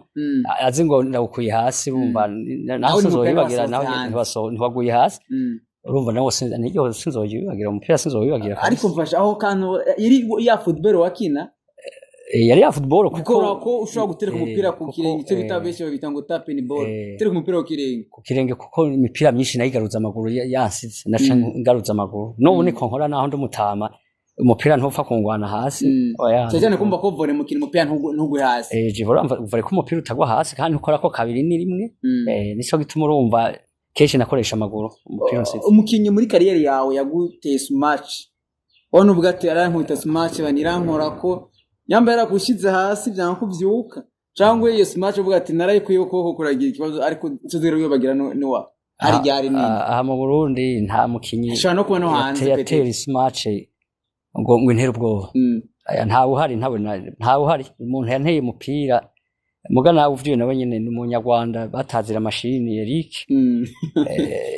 Azi ngo ndawukuye hasi, urumva naho Naho ni umupira sinzowibagira. wasohotse Naho hanze. ntiwaguye hasi. Urumva nawo niryo sinzowibagira, umupira sinzowibagira kabisa. Ariko mfasha aho kantu, yari ya football wakina? Yari ya football kuko Kuko ko ushobora gutereka umupira ku kuko, kirenge, icyo bita benshi babita ngo tap in ball, gutereka umupira ku kirenge. Ku kirenge, kuko imipira myinshi nayigaruza amaguru, yansize naca ngaruza amaguru. N'ubu niko nkora naho ndi umutama, umupira ntupfa kungwana hasi. Oya. Cyane cyane kumva ko volley mukina umupira ntugwe hasi. Jivo urumva volley ko umupira utagwa hasi kandi ukora ko kabiri ni rimwe. Nico gituma urumva kenshi nakoresha amaguru umupira unsize. Umukinnyi muri kariyeri yawe yaguteye smash, wabona uvuga ati arankubita smash banirankora ko yambaye yaragushyize hasi byanga kuvyuka, cyangwa iyo smash uvuga ati narayikuye ukuboko kuragira ikibazo, ariko icyo wibagira ni wa hari ryari nini? Aha mu Burundi nta mukinyi Ashobora no kuba no hanze yatera peut-être. ismace ngo intere ubwoba. Aya, ntawe uhari, ntawe ntawe uhari. Umuntu yanteye umupira muga nawe uvyuye nawe nyene ni umunyarwanda batazira mashini Eric.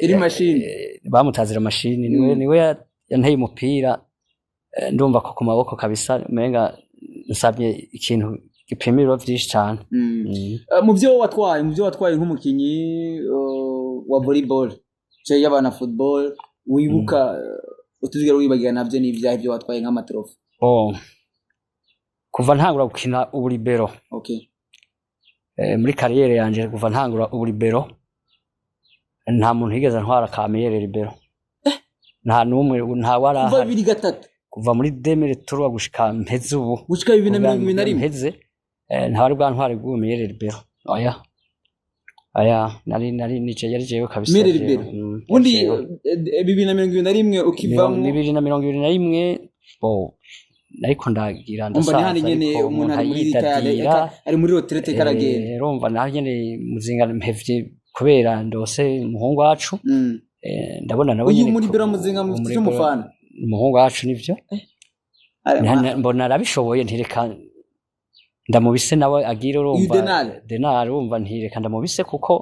Iri mashini. Bamutazira mashini niwe niwe yanteye umupira. Ndumva ko ku maboko kabisa umenga nsabye ikintu gipima ibiro vyinshi cane. Mu byo watwaye nk'umukinyi wa volleyball cyangwa y'abana football wibuka, utuzigera wibagira navyo ni ibyaha ibyo watwaye nk'ama trophées? Bon, kuva ntangura gukina ubu libero, muri carrière yanje kuva ntangura ubu libero nta muntu yigeze antwara ka meilleur libero, nta n'umwe, nta Kuva warahari. 2003? Kuva muri 2003 gushika mpeze ubu. Gushika 2021? Mpeze, nta wari bwantware bw'ubu meilleur libero, oya oya, nari nije, yari jewe kabisa. Meilleur jewe. libero. Ubundi Yari jewe. 2021 ukivamo? 2021 bo nariko ndagira Umva ni ndasaza, hano nyene ariko umuntu ari muri ayidadira. ari muri retraite karagenda. Urumva naho nyene Muzinga mpevye kubera ndose umuhungu wacu. Ndabona nawe Uyu nyene muri biro Muzinga mufite icyo mufana? Umuhungu wacu nivyo. Mbona arabishoboye, ntireka ndamubise nawe agire, urumva. Denal. Denal, urumva, ntireka ndamubise kuko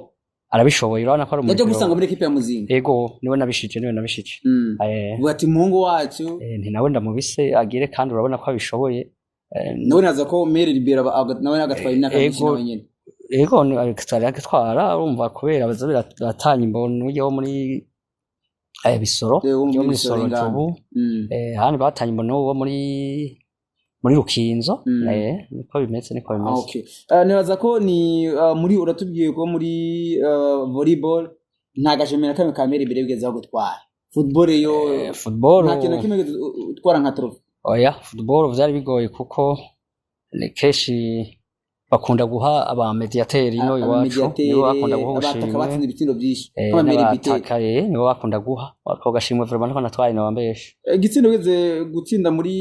arabishoboye, urabona ko ari Yaje umuribero. gusanga muri ekipe ya Muzinga? Ego, niwe nabishije, niwe nabishije. Uvuga ati umuhungu wacu. Nti nawe ndamubise agire kandi urabona ko abishoboye. Nawe naza ko meilleur libero nawe agatwara imyaka myinshi Ego. nawe nyene. Ego, agatwara, urumva, kubera baza biratanya imbono yo muri Bisoro, wo muri yo muri Bisoro Soro ingamba. Njubu. Handi batanye imbono wo muri Rukinzo. Niko bimeze, niko bimeze. Okay. Nibaza ko ni muri uratubwiye ko muri volleyball nta gashemera kamwe ka meilleur libero bigeze gutwara. Football yo Football nta kintu na kimwe wigeze utwara nka trophée? Oya, football vyari bigoye kuko ni kenshi bakunda guha aba médiateur ino iwacu, nibo bakunda guha abataka ubushimwe. Batsinze ibitsindo byinshi nk'aba meilleur buteur. N'abataka, nibo bakunda guha ako gashimwe vraiment, niko natwaye nabambeshe. Igitsindo wigeze gutsinda muri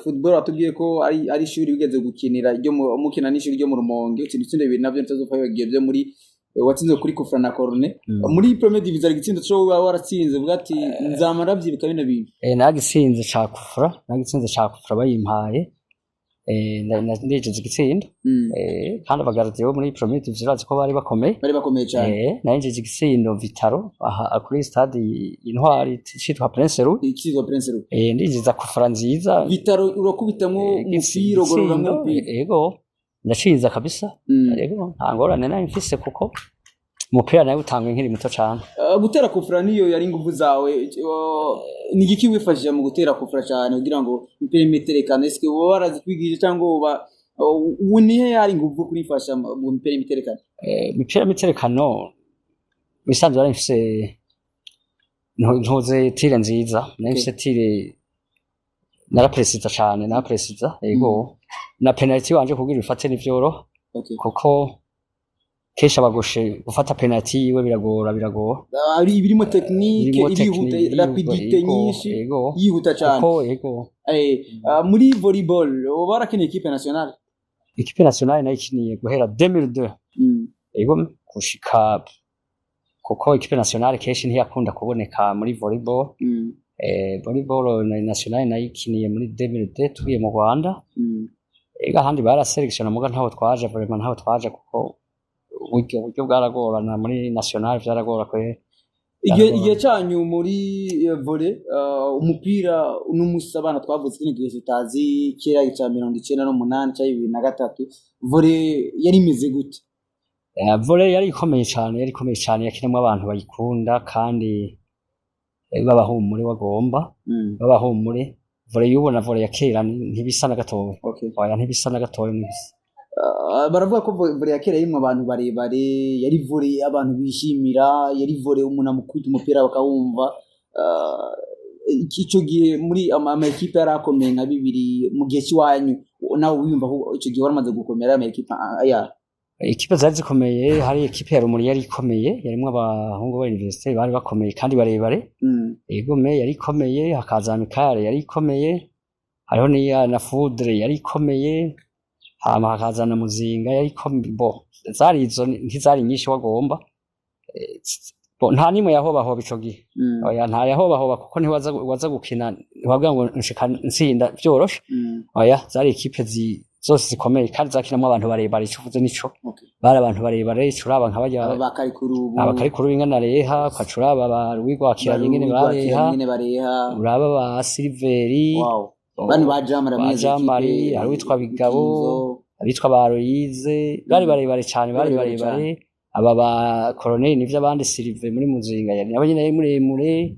football, watubwiye ko ari ishuri wigeze gukinira ryo mukina n'ishuri ryo mu Rumonge, utsinda ibitsindo bibiri navyo ntitazopfa wibagiwe byo muri watsinze kuri coup franc na corner. Muri Premier Division hari igitsindo cyo uba waratsinze uvuga ati nzama ndavyibuka bino bintu? Nagitsinze ca coup franc, nagitsinze ca coup franc bayimpaye. Ndinjiza igitsindo. Kandi aba gardiens bo muri Premier Division bazi ko bari bakomeye. Bari bakomeye cyane. Narinjije igitsindo Vitaro aha kuri stade Intwari citwa Prince Louis. Ikizwa Prince Louis. Ndinjiza coup franc nziza. Vitaro urakubitamwo umupira, ugororamwo igitsindo, umupira. Ego, ndacinza kabisa. Ego, nta ngorane nari mfise kuko umupira nawe utangwe nkiri muto cane. Gutera coup franc niyo yari inguvu zawe. Ni igiki wifashishije mu gutera coup franc cyane kugira ngo imipira imiterekano? Eske wowe warazikwigije cyangwa uba ubu nihe yari inguvu kurifasha mu mipira y'imiterekano? Imipira y'imiterekano bisanzwe nari mfise ntuze tir nziza, nari mfise tir, narapresiza cane, narapresiza, ego, na penalty wanje kugira ifate ntivyoroha kuko kenshi aba gaucher gufata penalty yiwe biragora, biragora. Ari ibirimo technique, Birimo irihuta, technique, rapidité ego, nyinshi, ego. yihuta cyane. Kuko ego. Muri volleyball uba warakinye équipe nationale? Équipe nationale nayikiniye guhera 2002, ego, gushika, kuko équipe nationale kenshi ntiyakunda kuboneka muri volleyball. Volleyball nationale nayikiniye muri 2002 tugiye mu Rwanda. Ega ahandi baraselektiona muga ntaho twaje vraiment, ntaho twaje kuko uburyo bwaragorana muri nationale, vyaragora kwe. Igihe igihe cyanyu muri volley, umupira n'umusi abana twavutse kino gihe tutazi kera cya 98 cyangwa 2003, volley yari imeze gute? Volley yari ikomeye cane, yari ikomeye cane, yakinamwo abantu bayikunda kandi b'abahumure bagomba b'abahumure. Volley y'ubu na volley ya kera ntibisa na gatoya. Oya, ntibisa na gatoya, ntibisa. Baravuga ko volley ya kera yarimwo abantu barebare, yari volley abantu bishimira, yari volley umuntu amukubita umupira bakawumva. Ico gihe muri ama ekipe yari akomeye nka bibiri mu gihe cy'iwanyu, nawe wiyumva ko ico gihe waramaze gukomera ama ekipe aya? Ekipe zari zikomeye, hari ekipe ya Rumuri yari ikomeye, yarimwo abahungu ba université bari bakomeye kandi barebare. Egome, yari ikomeye, hakaza Amicale yari ikomeye, hariho n'iya na Foudre yari ikomeye, hama hakaza na Muzinga yari ikomeye. Bo zari izo, ntizari nyinshi wagomba. Bo, nta nimwe yahobahoba ico gihe. Mm. Oya, nta yahobahoba, kuko ntiwaza waza gukina ntiwavuga ngo nshika ntsinda vyoroshe. Oya, zari ekipe zose zikomeye kandi zakinamwo abantu barebare. Ico uvuze nico. Bari abantu barebare, ico uraba nka barya Aba bakarikuru ubu. Abakarikuru b'ingana reha, ukaca uraba ba Ruwigwakiranye ingene bareha. Ingene bareha. Uraba ba Silveri. Wow, bano ba Jamari. Ba Jamari, hari uwitwa Bigabo, abitwa ba Royize, bari barebare cane, bari Barebare. barebare. Aba ba Colonel nivyo, abandi Sylvain muri Muzinga yari nawe nyene yari muremure.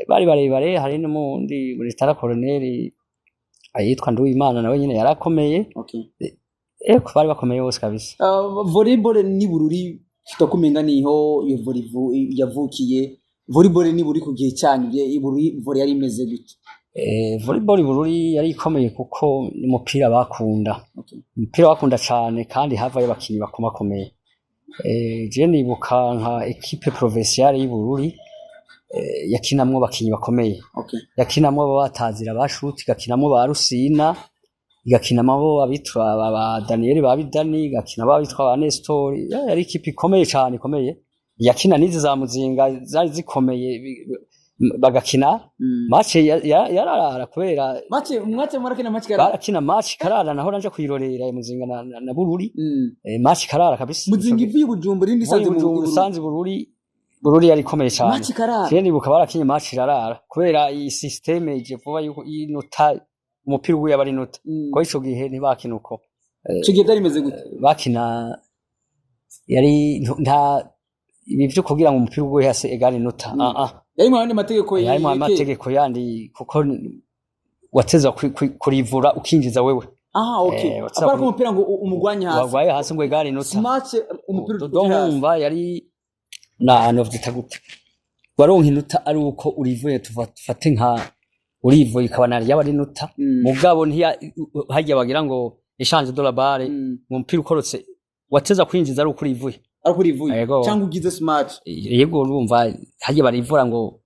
Bari barebare. Hari n'umundi muri Tara Colonel ayitwa Nduwimana, nawe nyene yarakomeye. Eko, bari bakomeye bose kabisa. Volleyball ni Bururi, tutakumenga niho iyo volley yavukiye. Volleyball ni Bururi ku gihe cyanyu, i Bururi volley yari imeze gute? Volleyball i Bururi yari ikomeye kuko n'umupira bakunda. Umupira bakunda cane, kandi havayo abakinyi bakomakomeye. Je nibuka nka équipe provinciale y'i Bururi, yakinamwo abakinyi bakomeye. Yakinamwo abo batazira ba Shuti, igakinamwo ba Rusina, igakinamwo abitwa ba Daniel ba Bidani, igakinamwo abitwa ba Nestor. Yari ikipe ikomeye cane, ikomeye. Yakina n'izi za Muzinga zari zikomeye, bagakina match yararara kubera Match match murakina match kara. Barakina match karara, naho nanje kuyirorera Muzinga na Bururi. Match karara kabisa. Muzinga ivuye i Bujumbura, indi Isanze isanze mu Bujumbura, Bururi. isanze Bururi. Bururi yari ikomeye cane. Match karara. Je nibuka barakinye match irarara kubera iyi système ije vuba yuko inota umupira uguye aba ari inota. Ko ico gihe ntibakina uko. Ico gihe byari bimeze gute? Bakina yari nta ibi vyo kugira ngo umupira uguye hasi égale inota. Ah ah. Yari mu yandi mategeko. Harimo amategeko yandi, kuko wateza kurivura ukinjiza wewe. Ah, okay. Wateza Apara ko umupira ngo umugwanye hasi. Wagwaye hasi ngo égale inota. Match umupira uri hasi. Ndumva yari na novyita gute, waronka inota ari uko urivuye. Tufate nka urivuye ikaba nari yaba ari inota. Mugabo ntiya harya bagira ngo échange de la balle, umupira ukorotse wateza kwinjiza ari uko urivuye. Ariko urivuye. Yego. Cyangwa ugize smash. Yego, urumva harya barivura ngo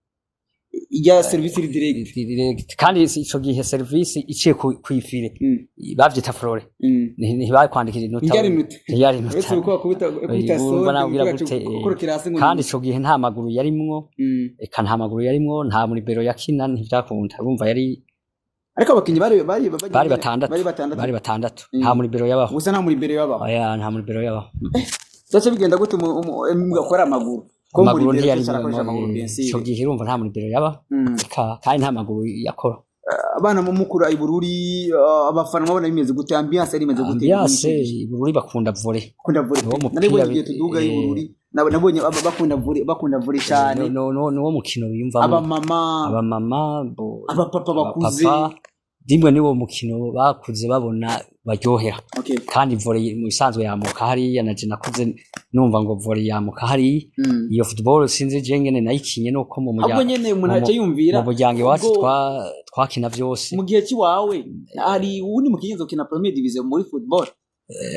Ijya service iri direct. Direct. Kandi ico gihe service iciye kw'ifile bavyita frôlé. Ntibakwandikira inota. Ntiyari inota. Ntiyari inota. Uretse uko bakubita kubita Urumva sonde nabwira gute, ukorokera hasi ngo kandi ico gihe nta maguru yarimwo. Eka, nta maguru yarimwo, nta muri yakina, ntivyakunda. Urumva yari Ariko abakinyi bari bari batandatu. Bari batandatu. Bari batandatu, nta muri yabaho. Gusa nta muri yabaho. Oya, nta muri yabaho. Zace bigenda gute mugakora amaguru ko muri Amaguru libero ntiyari cyose arakoresha amaguru, bien sûr. Ico gihe urumva nta muri yabaho. Eka, kandi nta maguru yakora. Abana mu mukura i Bururi, abafana mwabona bimeze gute? Ambiance yari imeze gute? Ambiance i Bururi, bakunda volley. Bakunda volley. Niwo mupira. Naribonye igihe tuduga i Bururi, nabonye bakunda volley, bakunda volley cyane. No, niwo mukino biyumvamo. Abamama. Abamama abapapa bakuze. Abapapa rimwe, niwo mukino bakuze babona baryohera. Kandi volley mu bisanzwe yamuka hariya, naje nakuze numva ngo volley yamuka hariya. Iyo football sinzi je ngene nayikinye, nuko mu Ahubwo muryango nyene umuntu aca yumvira mu muryango iwacu twakina vyose. Mu gihe cy'iwawe hari uwundi mukinyi ukina première division muri football?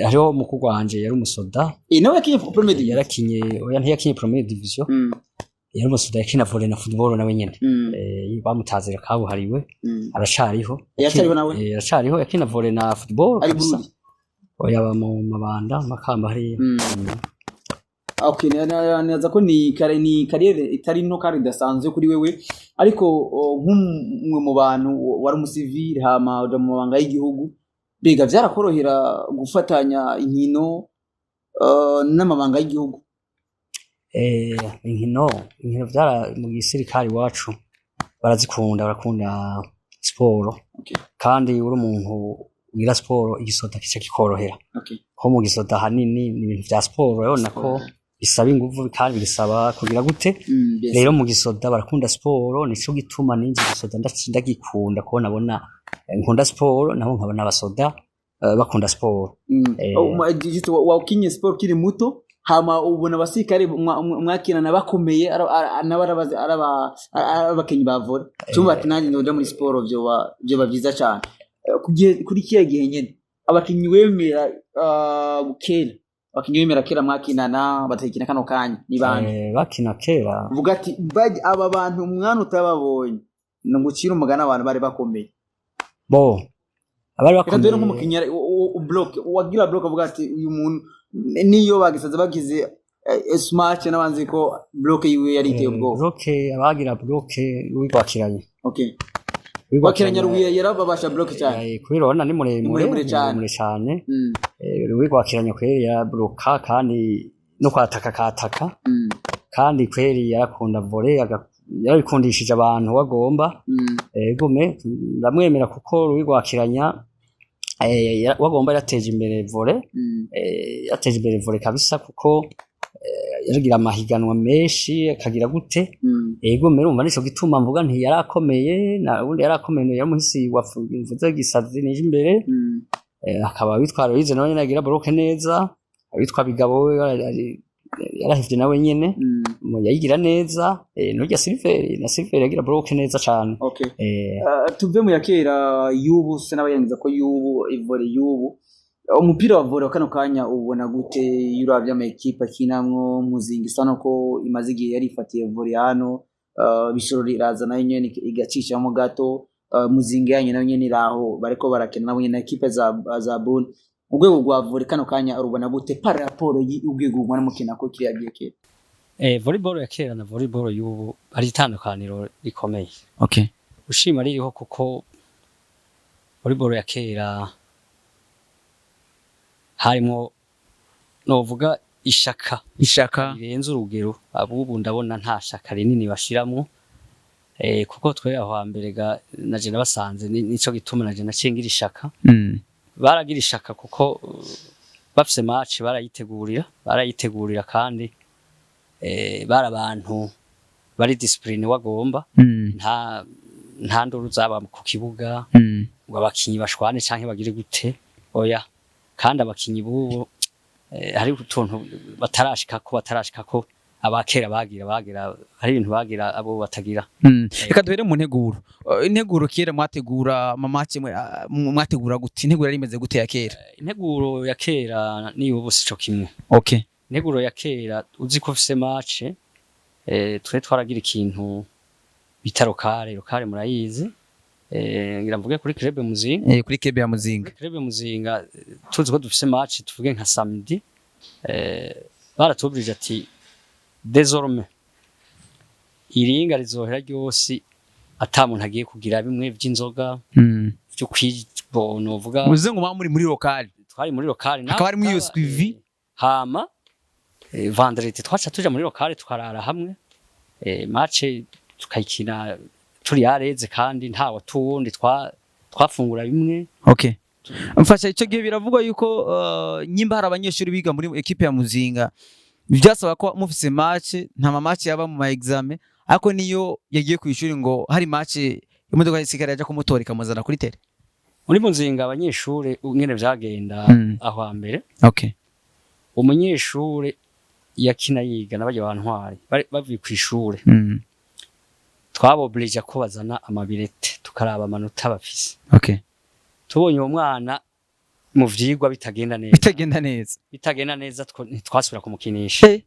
Hariho mukuru wanje yari umusoda. Nawe yakinye première division? Yarakinye, oya, ntiyakinye première division. Yari umusoda, yakina volley na football nawe nyene. Bamutazira kabuhariwe. Aracariho. Aracariho nawe? Aracariho, yakina volley na football Ari kabisa. Burundi? Oya, aba mu Mabanda, Makamba hariya. Okay, naza ko ni carrière itari nto kandi idasanzwe kuri wewe, ariko nk'umwe mu bantu wari umusivile hama uja mu mabanga y'igihugu, mbega vyarakorohera gufatanya inkino n'amabanga y'igihugu? Inkino vyara mu gisirikare iwacu barazikunda, barakunda siporo. Kandi uri umuntu ugira siporo, igisoda kica kikorohera. Ko mu gisoda hanini ni ibintu vya siporo, urabona ko bisaba inguvu kandi bisaba kugira gute. Yes. Rero mu gisoda barakunda siporo, nico gituma ninje igisoda ndagikunda, ko nabona nkunda siporo, naho nkabona abasoda bakunda siporo. Oh, just wakinye siporo ukiri muto, hama ubona abasirikare mwakinana bakomeye, nabo ari abakinyi ba volley, cyumva ati nanjye ndoja muri siporo vyoba vyiza cane. Kuri kiya gihe nyene abakinyi wemera, kera abakinyi wemera kera mwakinana batakina kano kanya ni bande? Bakina kera? Uvuga ati aba bantu umwana utababonye ngucira umugani, abantu bari bakomeye. Bo abari Reka duhere bakomeye. Nk'umukinyi block wagira block avuga ati uyu muntu niyo bagisaza bagize Smart n'abanzi ko bloc yiwe yari iteye ubwoba. Bloc, abagira bloc wigwakiranye. Okay, wakiranya Rubuye yarababasha bloc cyane. Kubera urabona ni muremure. Muremure cyane. Muremure cyane. Wigwakiranya kweri yarabloka kandi no kwataka kataka. Kandi kweri yarakunda volley, yarabikundishije abantu wagomba. Egome ndamwemera kuko Ruwigwakiranya wagomba yateje imbere volley. Yateje imbere volley kabisa kuko yaragira amahiganwa menshi akagira gute. Ego merumva nico gituma mvuga nti yarakomeye, na ubundi yarakomeye, yaramuhisi wavuze Gisazi nije imbere. Akaba witwa Louise nawe nyene agira bloc neza, witwa Bigabo we yarahevye nawe nyene. Yayigira neza, nurya Silver na Silver yagira bloc neza cane. Okay. Tuve mu ya kera, y'ubu se n'abayangiza ko y'ubu volley y'ubu, umupira wa volley wa kano kanya ubona gute iyo uravye ama ekipe akinamwo? Muzinga isa nuko imaze igihe yarifatiye volley hano, Bishoro iraza nayo nyene igacishamo gato, Muzinga yanyu nayo nyene iraho bariko barakina nabo nyene na ekipe za Bone. Urwego rwa volley kano kanya urubona gute par rapport y'urwego ubona mukina ko kiriya gihe kera? Volleyball ya kera na volleyball y'ubu hari itandukaniro rikomeye. Okay. Ushima ririho kuko volleyball ya kera harimwo novuga ishaka Ishaka. rirenze urugero. Abubu ndabona nta shaka rinini bashiramwo, kuko twe aho hambere ga naje nabasanze nico gituma naje nacengira ishaka. Baragira ishaka kuko bafise match barayitegurira kandi bari abantu bari discipline wagomba. Nta nduru zaba ku kibuga ngo abakinyi bashwane canke bagire gute, oya. Kandi abakinyi bubu hari utuntu batarashikako abakera bagira, hari ibintu bagira abo batagira. Reka duhere mu nteguro. Integuro kera mwategura ama match mwategura gute? Integuro yari imeze gute ya kera? Integuro ya kera niyo ubu sico kimwe. Integuro ya kera, uzi ko ufise match, twe twaragira ikintu bita locale. Locale murayizi, ngira mvuge kuri club Muzinga. Kuri club ya Muzinga. Kuri club Muzinga, tuzi ko dufise match, tuvuge nka samedi, baratubwije ati désormais iringa rizohera ryose ata muntu agiye kugira bimwe vy'inzoga vyo kwibona uvuga. Muze ngo muba muri locale. Twari muri locale. Hakaba harimwo iyo suivi. Hama vendredi twaca tuja muri locale tukarara hamwe, match tukayikina turi yareze kandi nta watuwundi twafungura bimwe. Okay. Mfasha, ico gihe biravugwa yuko nyimba hari abanyeshuri biga muri equipe ya Muzinga, byasaba ko mufise match, nta ma match yaba mu ma examen, ariko niyo yagiye ku ishuri ngo hari match, imodoka ya yaja kumutora ikamuzana kuri terrain. Muri Muzinga abanyeshure ingene vyagenda aho hambere, umunyeshure yakina yiga n'abarya bantwari bari bavuye kw'ishure, twaboblija ko bazana ama bulletins tukaraba amanota bafise. Tubonye uwo mwana mu vyigwa bitagenda neza, Bitagenda neza. bitagenda neza, ntitwasubira kumukinisha.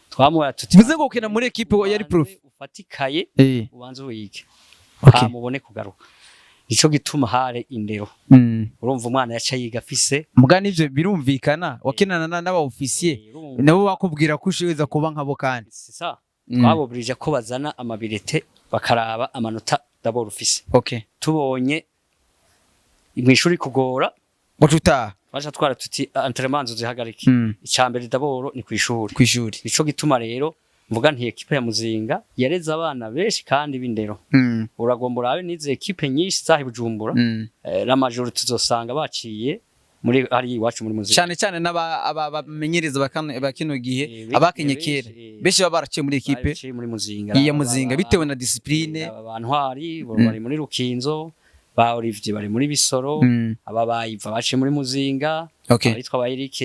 Twamuha tuti Bivuze ngo ukina muri equipe yari prof. "Ubanze ufatikaye, ubanze wige, hama ubone kugaruka." Nico gituma hare indero. Urumva umwana yaca yiga afise Mugani ivyo birumvikana, wakinana n'aba officier, urumva, nabo bakubwira ko ushoboza kuba nkabo kandi. C'est ça. Twaboblije ko bazana ama bulletins bakaraba amanota d'abord ufise. Tubonye mw'ishuri kugora, Waca utaha. twaca twara tuti entraînement zihagarike. Icambere d'abord ni kw'ishuri. Kw'ishuri. Nico gituma rero mvuga nti ekipe ya Muzinga yareze abana benshi kandi b'indero. Uragomba urabe n'izi ekipe nyinshi zahi Bujumbura, la majorité tuzosanga baciye muri ari iwacu muri Muzinga. Cyane cyane n'aba bamenyereza ba kino gihe, abakinye kera, benshi baba baraciye muri ekipe baciye muri Muzinga. ya Muzinga bitewe na discipline. Aba bantwari bo bari muri Rukinzo, ba Olivier bari muri Bisoro, aba bayiva baciye muri Muzinga, abitwa ba Eric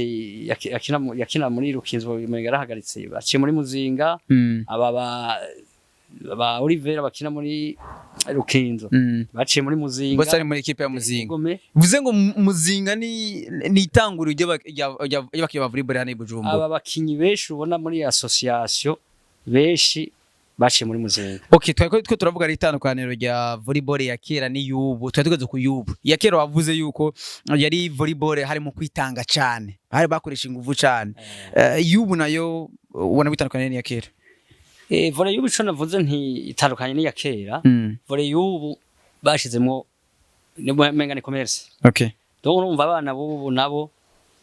yakina muri Rukinzo mu yarahagaritse baciye muri Muzinga, aba ba Oliver bakina muri Rukinzo baciye muri Muzinga. Bose ari muri ekipe ya Muzinga. Gome. Bivuze ngo Muzinga ni itanguriro ry'abakinnyi ba volleyball hano i Bujumbura. Aba bakinyi benshi ubona muri association benshi baciye muri Muzinga. Okay, twari twe turavuga ari itandukaniro rya volleyball ya kera n'iyubu. Twari tugeze ku yubu. Iya kera wavuze yuko yari volleyball harimo kwitanga cyane, bari bakoresha ingufu cyane. Iyubu nayo Ubona bitandukanye n'iya kera? Volley y'ubu, ico navuze nti itandukanye n'iya kera, volley y'ubu bashizemwo menga ni commerce. Donc urumva abana b'ubu nabo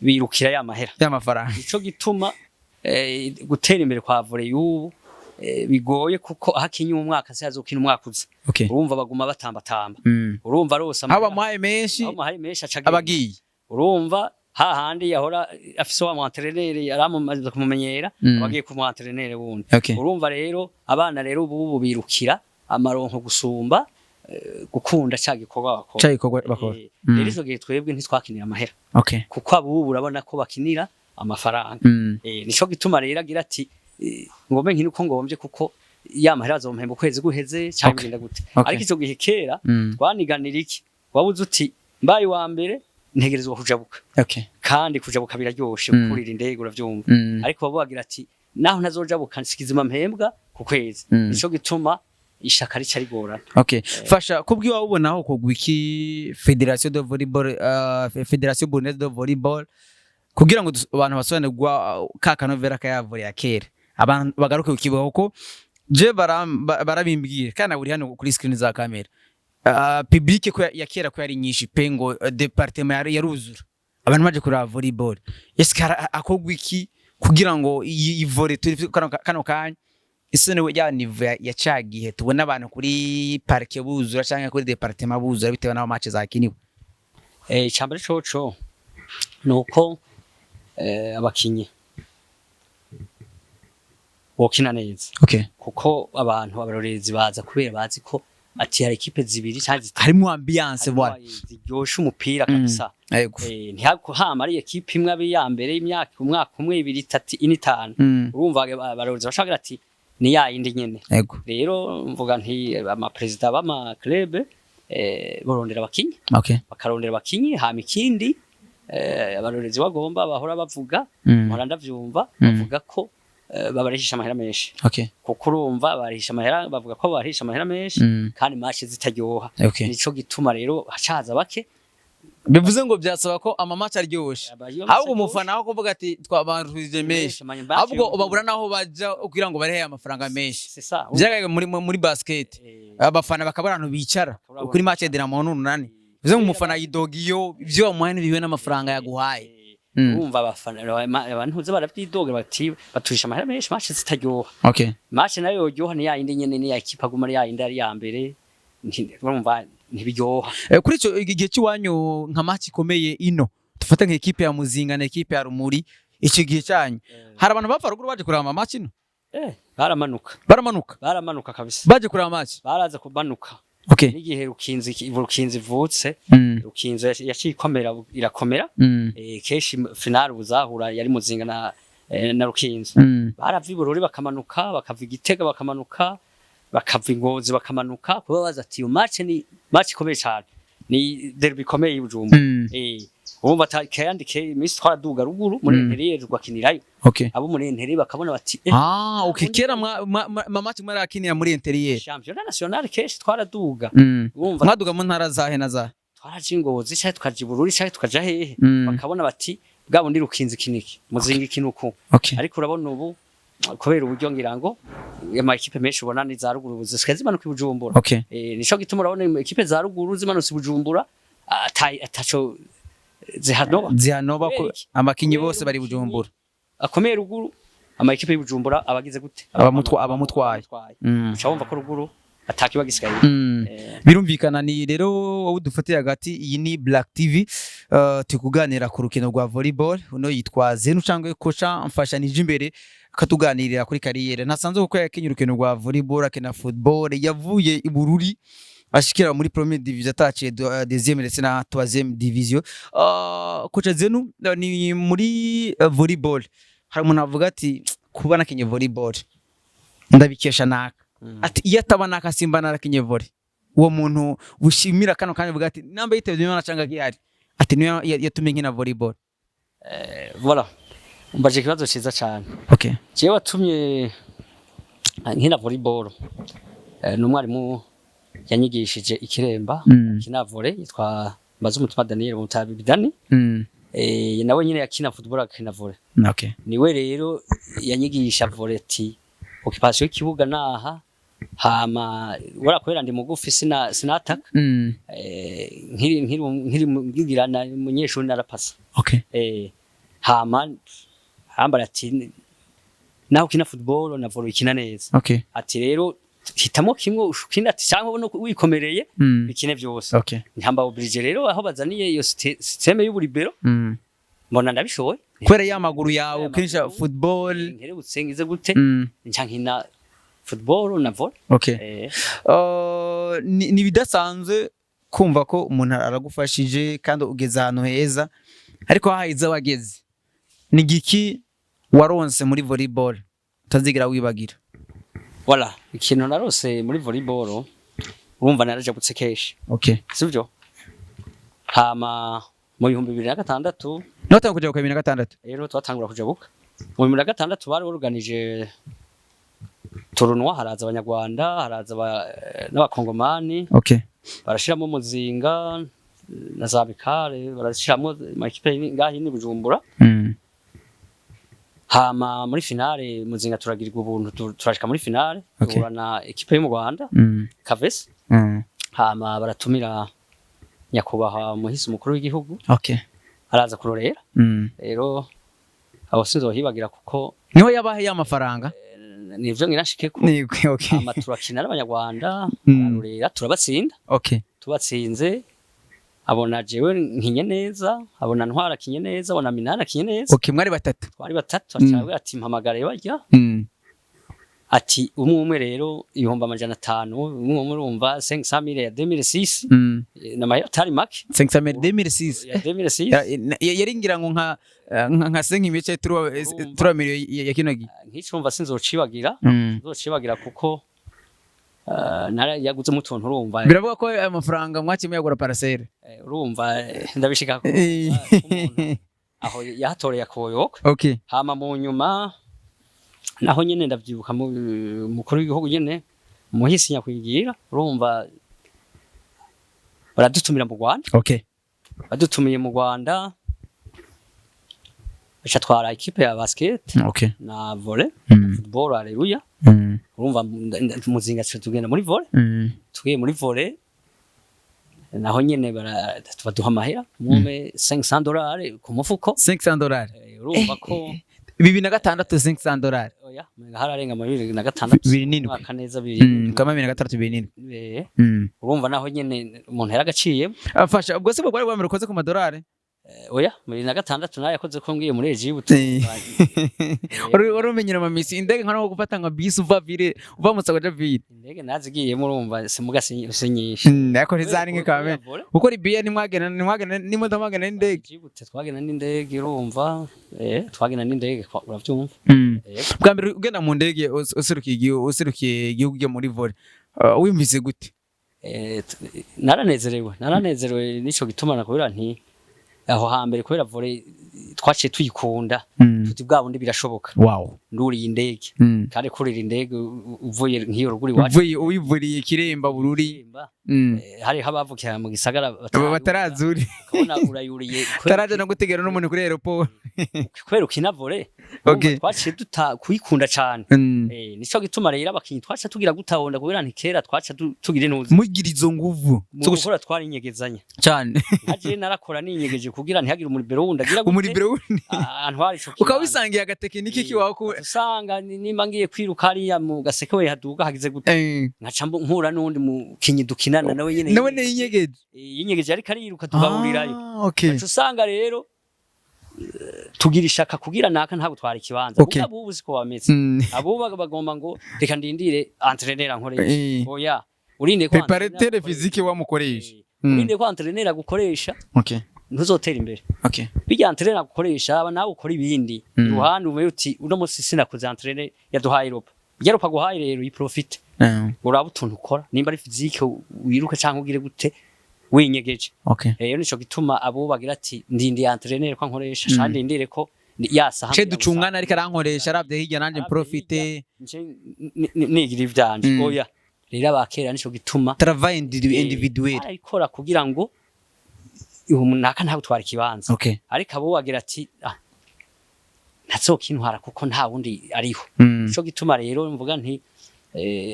birukira ya mahera. Y'amafaranga. Ico gituma gutera imbere kwa volley y'ubu bigoye, kuko aho akinye umwaka se azokina umwaka uza. Urumva baguma batambatamba. Urumva rose aho bamuhaye menshi, aho bamuhaye menshi aca agenda. Abagiye. Urumva hahandi yahora afise wa mu entraîneur yaramumaze kumumenyera, abagiye ku mu entraîneur wundi. Urumva rero abana rero ubu birukira amaronko gusumba gukunda ca gikorwa bakora. Ca gikorwa bakora. Rero ico gihe twebwe ntitwakinira amahera, kuko abubu urabona ko bakinira amafaranga. Nico gituma rero agira ati ngombe nkine uko ngomvye, kuko ya mahera azompemba ukwezi guheze canke bigenda gute. Ariko ico gihe kera twaniganira iki? Wabuze uti mbaye wa mbere ntegerezwa kujabuka. Kandi kujabuka biraryoshe, kurira indege, uravyumva. Ariko babo bagira ati naho ntazojabuka nsikizima mpembwa ku kwezi. Nico gituma ishaka rica rigorana. Okay. Fasha, kubwi wawe ubonaho kugwa iki Fédération de volleyball, Fédération Burundaise de volleyball, kugira ngo abantu basobanurwa ka kanovera ka ya volley ya kera, abantu bagaruke kukibuka? Kuko je barabimbwiye kandi buri hano kuri screen za kamera, public ko ya kera ko yari nyinshi pe, ngo département yari yaruzura abantu baje kuraba volleyball. Eske akogwa iki kugira ngo iyi volley turi kano kanya isone ya niveau ya ca gihe, tubona abantu kuri parc buzura canke kuri département buzura, bitewe n'aho match zakiniwe? Icambere coco nuko abakinyi bokina neza, kuko abantu abarorerezi baza kubera bazi ko ati hari équipe zibiri canke zitatu harimo ambiance, harimo voilà, ziryosha umupira kabisa. Ntihama ari équipe imwe abe iya mbere imyaka umwaka umwe, ibiri, itatu, ine, itanu. Urumva abarorerezi bashaka ati ni ya yindi nyene. Rero mvuga nti amaperezida b'ama club borondera abakinyi, bakarondera abakinyi. Hama ikindi, abarorerezi bagomba bahora bavuga, mpora ndavyumva, bavuga ko babarihisha amahera menshi, kuko urumva barihisha amahera, bavuga ko barihisha amahera menshi kandi match zitaryoha. Nico gituma rero hacaza bake. Bivuze ngo byasaba ko ama match aryoshe. Abayo ahubwo umufana aho kuvuga ati twabantuije menshi, ahubwo babura naho baja kugira ngo barehe amafaranga menshi. C'est ça. Byagaye muri basket, abafana bakabura ahantu bicara Bakabura kuri match ya Dinamo n'Urunani. Bivuze ngo umufana yidoga iyo ivyo bamuhaye ntibihuye n'amafaranga yaguhaye. Urumva abafana abantu uza baravyidoga bati baturisha amahera menshi, match zitaryoha. Match nayo yoryoha ni ya yindi nyene, ni ya équipe aguma ari ya yindi ari ya mbere. Urumva ntibiryoha. Kuri ico igihe cy'iwanyu, nka match ikomeye ino, dufate nka équipe ya Muzinga na équipe ya Rumuri, icyo gihe cyanyu hari abantu bapfa ruguru baje kureba ama match ino? Baramanuka. Baramanuka? Baramanuka kabisa. Baje kureba match? Baraza kumanuka. N'igihe Rukinzi ivutse, Rukinzo yaciye ikomera, irakomera. Kenshi finale buzahura yari Muzinga na Rukinzo. Barava i Bururi bakamanuka, bakava i Gitega bakamanuka, bakava i Ngozi bakamanuka, kuba baza ati iyo match ni match ikomeye cyane, ni derby ikomeye y'Ibujumbura. Urumva kandi ke iminsi twaraduga ruguru muri intérieur tugakinirayo. Abo muri intérieur bakabona bati Ah, okay, kera ma match mwarakinira muri intérieur? Championnat national kenshi twaraduga. Urumva Mwaduga mu ntara zahe na zahe? Twaraja i Ngozi canke tukaja i Bururi canke tukaja hehe, bakabona bati bwa bundi Rukinzi kiniki, Muzinga ikinuku. Ariko urabona ubu kubera uburyo, ngira ngo ama équipe menshi ubona ni za ruguru zisigaye zimanuka i Bujumbura. Nico gituma urabona équipe za ruguru zimanutse i Bujumbura ataco zihanoba. Zihanoba ko Kubera iki? amakinyi Kubera bose bari umukinyi Bujumbura. akomeye ruguru, ama équipe y'Ibujumbura abagize gute? Abamutwaye. Uca wumva ko ruguru atakiba gisigaye. Birumvikana. Ni rero wowe dufatiye hagati, iyi ni Black TV, turi kuganira ku rukino rwa volleyball. Uno yitwa Zenu cyangwa coach Mfasha nije imbere akatuganirira kuri carrière ntasanzwe, kuko yakinye urukino rwa volleyball, akina football, yavuye i Bururi ashikira muri première division, ataciye deuxième ndetse na troisième division. Coach Zenu, ni muri volleyball hari umuntu avuga ati kuba nakinye volleyball ndabikesha naka, ati iyo ataba naka simba narakinye volley. Uwo muntu ushimira kano kanya uvuga ati namba yitavye Imana canga gihari, ati niyo yatumye nkina volleyball? Voilà, umbaje ikibazo ciza cane. Jewe watumye nkina volleyball ni umwarimu yanyigishije ikiremba, akina volley, yitwa Mbazumutima Daniel Mutabibidani. Nawe nyine yakina football, akina volley. Niwe rero yanyigisha volley, ati occupation y'ikibuga naha. Hama warakorera ndi mugufi, sinataka. Nkiri nkigira na munyeshuri narapasa. Hama hambara ati naho ukina football na volley ikina neza. Ati rero hitamo kimwe ukina, ati cyangwa no wikomereye bikine byose. Ntamba obligé rero aho bazaniye iyo système y'ubu libéro, mbona ndabishoboye. Kubera ya maguru yawe Kubera ukinisha amaguru. football. Nkerebutse ngize gute, nca nkina football na volley. Ni ibidasanzwe kumva ko umuntu aragufashije kandi ugeze ahantu heza, ariko haheze wageze ni giki waronse muri volleyball utazigira wibagira? Voilà, ikintu narose muri volleyball, urumva narajabutse kenshi, sivyo? Hama mu 2006, Notanga kuja ku 2006. Rero twatangura kujabuka mu 2006, bari organije tournoi, haraza abanyarwanda, haraza n'abakongomani. Barashiramo Muzinga na za Bikare, barashiramo amakipe ngaho ni Bujumbura. Hama muri finale Muzinga turagirirwa ubuntu, turashika muri finale, duhura na ekipe yo mu Rwanda, Kavesi. Hama baratumira nyakubahwa muhisi umukuru w'igihugu, araza kurorera. Rero abo sinzohibagira kuko Niho yabahe y'amafaranga? Nivyo ngira nshikeko. Ni okay. Hama turakina n'abanyarwanda, bararorera, turabatsinda. Tubatsinze, abona jewe nkinye neza, abona Ntwara akinye neza, abona Minani akinye neza. Okay, mwari batatu. Twari batatu. Aca ati mpamagare barya, ati umwe umwe rero 500,000 umwe umwe. Urumva 500,000 ya 2006, n'amahera atari make. 500 2006. Ya 2006. Yari ngira ngo nka 5 imice Urumva. 3 million ya kino gihe. Nk'icumva sinzocibagira, nzocibagira kuko nara yaguzemo utuntu, urumva. Biravuga ko ayo mafaranga mwakimwe yagura parcelle. Urumva, ndabishika ko aho yahatoreye akoyoka. Hama mu nyuma naho nyene ndavyibuka mu mukuru w'igihugu nyene muhisi nyakwigira, urumva baradutumira mu Rwanda. Badutumiye mu Rwanda, baca twara équipe ya basket na volley, football, aleluya. Urumva Muzinga tuca tugenda muri volley. Tugiye muri volley naho nyene baduha amahera mume $500 ku mufuko. $500. Urumva ko 2006, $500. Oya, umenga hararenga muri 2006. 2007. Umwaka neza bibiri. Kama 2006, 2007. Urumva naho nyene umuntu yaragaciyemo. Afasha ubwo se bwari bwambere ukoze ku madolari? Oya, muri 2006 nayo yakoze ko ngiye muri Egypt. Wari umenyera amamisi indege nka no gufata nka bisi uva ville, uva mu Saga ville. Indege nazigiyemo, urumva simuga si nyinshi. Ariko ntizari nke kame kuko Libya ntimwagena n'imodoka, mwagena n'indege. Egypt twagenda n'indege, urumva twagenda n'indege, uravyumva. Bwa mbere ugenda mu ndege userukiye igihugu ugiye muri volley, wumvise gute? Naranezerewe, naranezerewe. Nico gituma nakubwira nti aho hambere kubera volley twaciye tuyikunda, tuti bwa bundi birashoboka. Nduriye indege, kandi kurira indege uvuye nk'iyo ruguru iwacu, uvuye uyivuriye Kiremba, Bururi. Kiremba, hariho abavukira mu gisagara batarazuri. Ukabona urayuriye taraje no gutegera n'umuntu kuri aéroport. Kubera ukina volley. Urumva twaciye duta kuyikunda cane. Nico gituma rero abakinyi twaca tugira gutahonda kubera nti kera twaca tugira intuzi mugira izo nguvu mu gukora twarinyegezanya. Cyane. Nkaje narakora ninyegeje kugira ntihagire umu libéro wundi agira gute, Umu libéro wundi antwara ico ukaba kibanza. wisangiye agatekiniki kiwawe ku Usanga nimba ngiye kwiruka hariya mu gaseke we haduga hagize gute, nkaca mpura n'uwundi mukinyi dukinana nawe nyene nawe yinyegeje. Yinyegeje ariko ariruka, tugahurirayo. Ah, okay. Uca usanga rero tugira ishaka kugira naka ntabwo twara ikibanza. Mugabo ubu siko bameze. Abo bagomba ngo reka ndindire entraîneur ankoresha. Oya, urinde ko Préparateur entraîneur physique wamukoresha. Urinde ko entraîneur agukoresha, ntuzotera imbere. Bijya entraîneur agukoresha, aba nawe ukora ibindi iruhande, umenye uti uno munsi sinakoze, entraîneur yaduhaye repas. Irya repas aguhaye rero uyiprofite, uraba utuntu ukora, nimba ari physique wiruke canke ugire gute winyegeje. Rero nico gituma abo bagira ati ndindiye entraîneur ko ankoresha, mm. ndindire ko yasaha Ce ducungana ariko arankoresha aravye hirya nanje Aravye profite. Nje nigira ivyanje. Oya, rero abakera nico gituma Travail individuel. Arabikora kugira ngo Naka ntabwo twara ikibanza. Ariko abo wagira ati: "Ah, ntazokintwara kuko nta wundi ariho." Nico gituma rero mvuga nti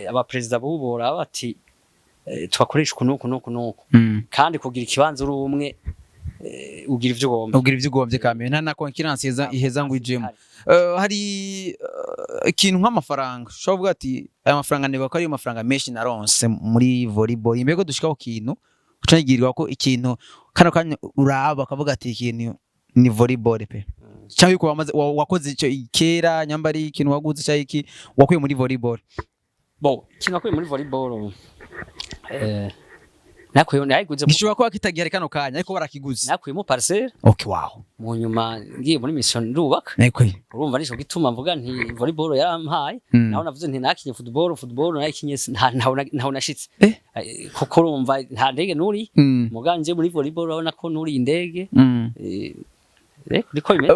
abaperezida b'ubu boraba bati tubakoresha uku n'uku n'uku n'uku. Kandi kugira ikibanza uri umwe, ugira ivyo ugomba. Ubwira ivyo ugombye kamere, nta na concurrence iheza ngo ijemo. Hari ikintu nk'amafaranga ushobora kuvuga ati: "Aya mafaranga niba ko ariyo mafaranga menshi naronse muri volleyball." Imbere ko dushika ku kintu ucanyigirirwa ko ikintu kano kanya uraba ukavuga ati: "Ikintu ni volleyball pe," cyangwa yuko wamaze wakoze icyo kera, nyamba ari ikintu waguze cyangwa iki wakuye muri volleyball. Bon, ikintu nakuye muri volleyball, nakuye, nayiguze. Gishobora kuba kitagihari kano kanya, ariko warakiguze. Nakuyemo parcelle. Okay, wow. Mu nyuma ngiye muri mission ndubaka. Urumva, nico gituma mvuga nti volleyball yarampaye. Naho navuze nti nakinye football, football nakinye ntaho nashitse. Kuko urumva nta ndege nuri. Muganje muri volleyball urabona ko nuri indege. Niko bimeze.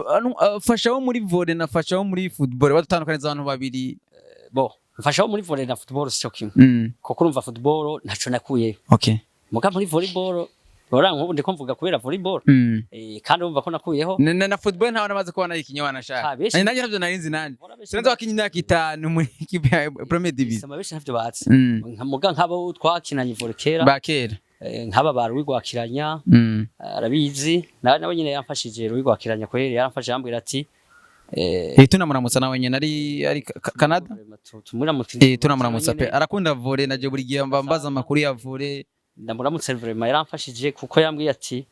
Fasha wo muri volley na fasha wo muri football, badutandukaniza abantu babiri. Bo mfasha wo muri volley na football sico kimwe. Kuko urumva football ntaco nakuyeyo. Muga muri volleyball ora nk'ubu ndiko mvuga kubera volleyball. Kandi urumva ko nakuyeho. Na football ntawe namaze kubona yikinye wanashaka. Ah, benshi- Nanjye navyo narinzi nanje. Bora benshi. Sinzi wakinye imyaka 5 muri équipe ya première division. Sama benshi ntavyo bazi. Muga nk'abo twakinanye volley kera, Ba kera. Nk'aba ba Ruwigwakiranya, arabizi nawe nyine yamfashije. Ruwigwakiranya kweri yaramfashije, yambwira ati Tunamuramutsa nawe nyene ari Canada. Tumuramutse. Tunamuramutsa pe, arakunda volley, naje buri gihe mba mbaza amakuru ya volley. Ndamuramutse vraiment, yaramfashije kuko yambwiye ati: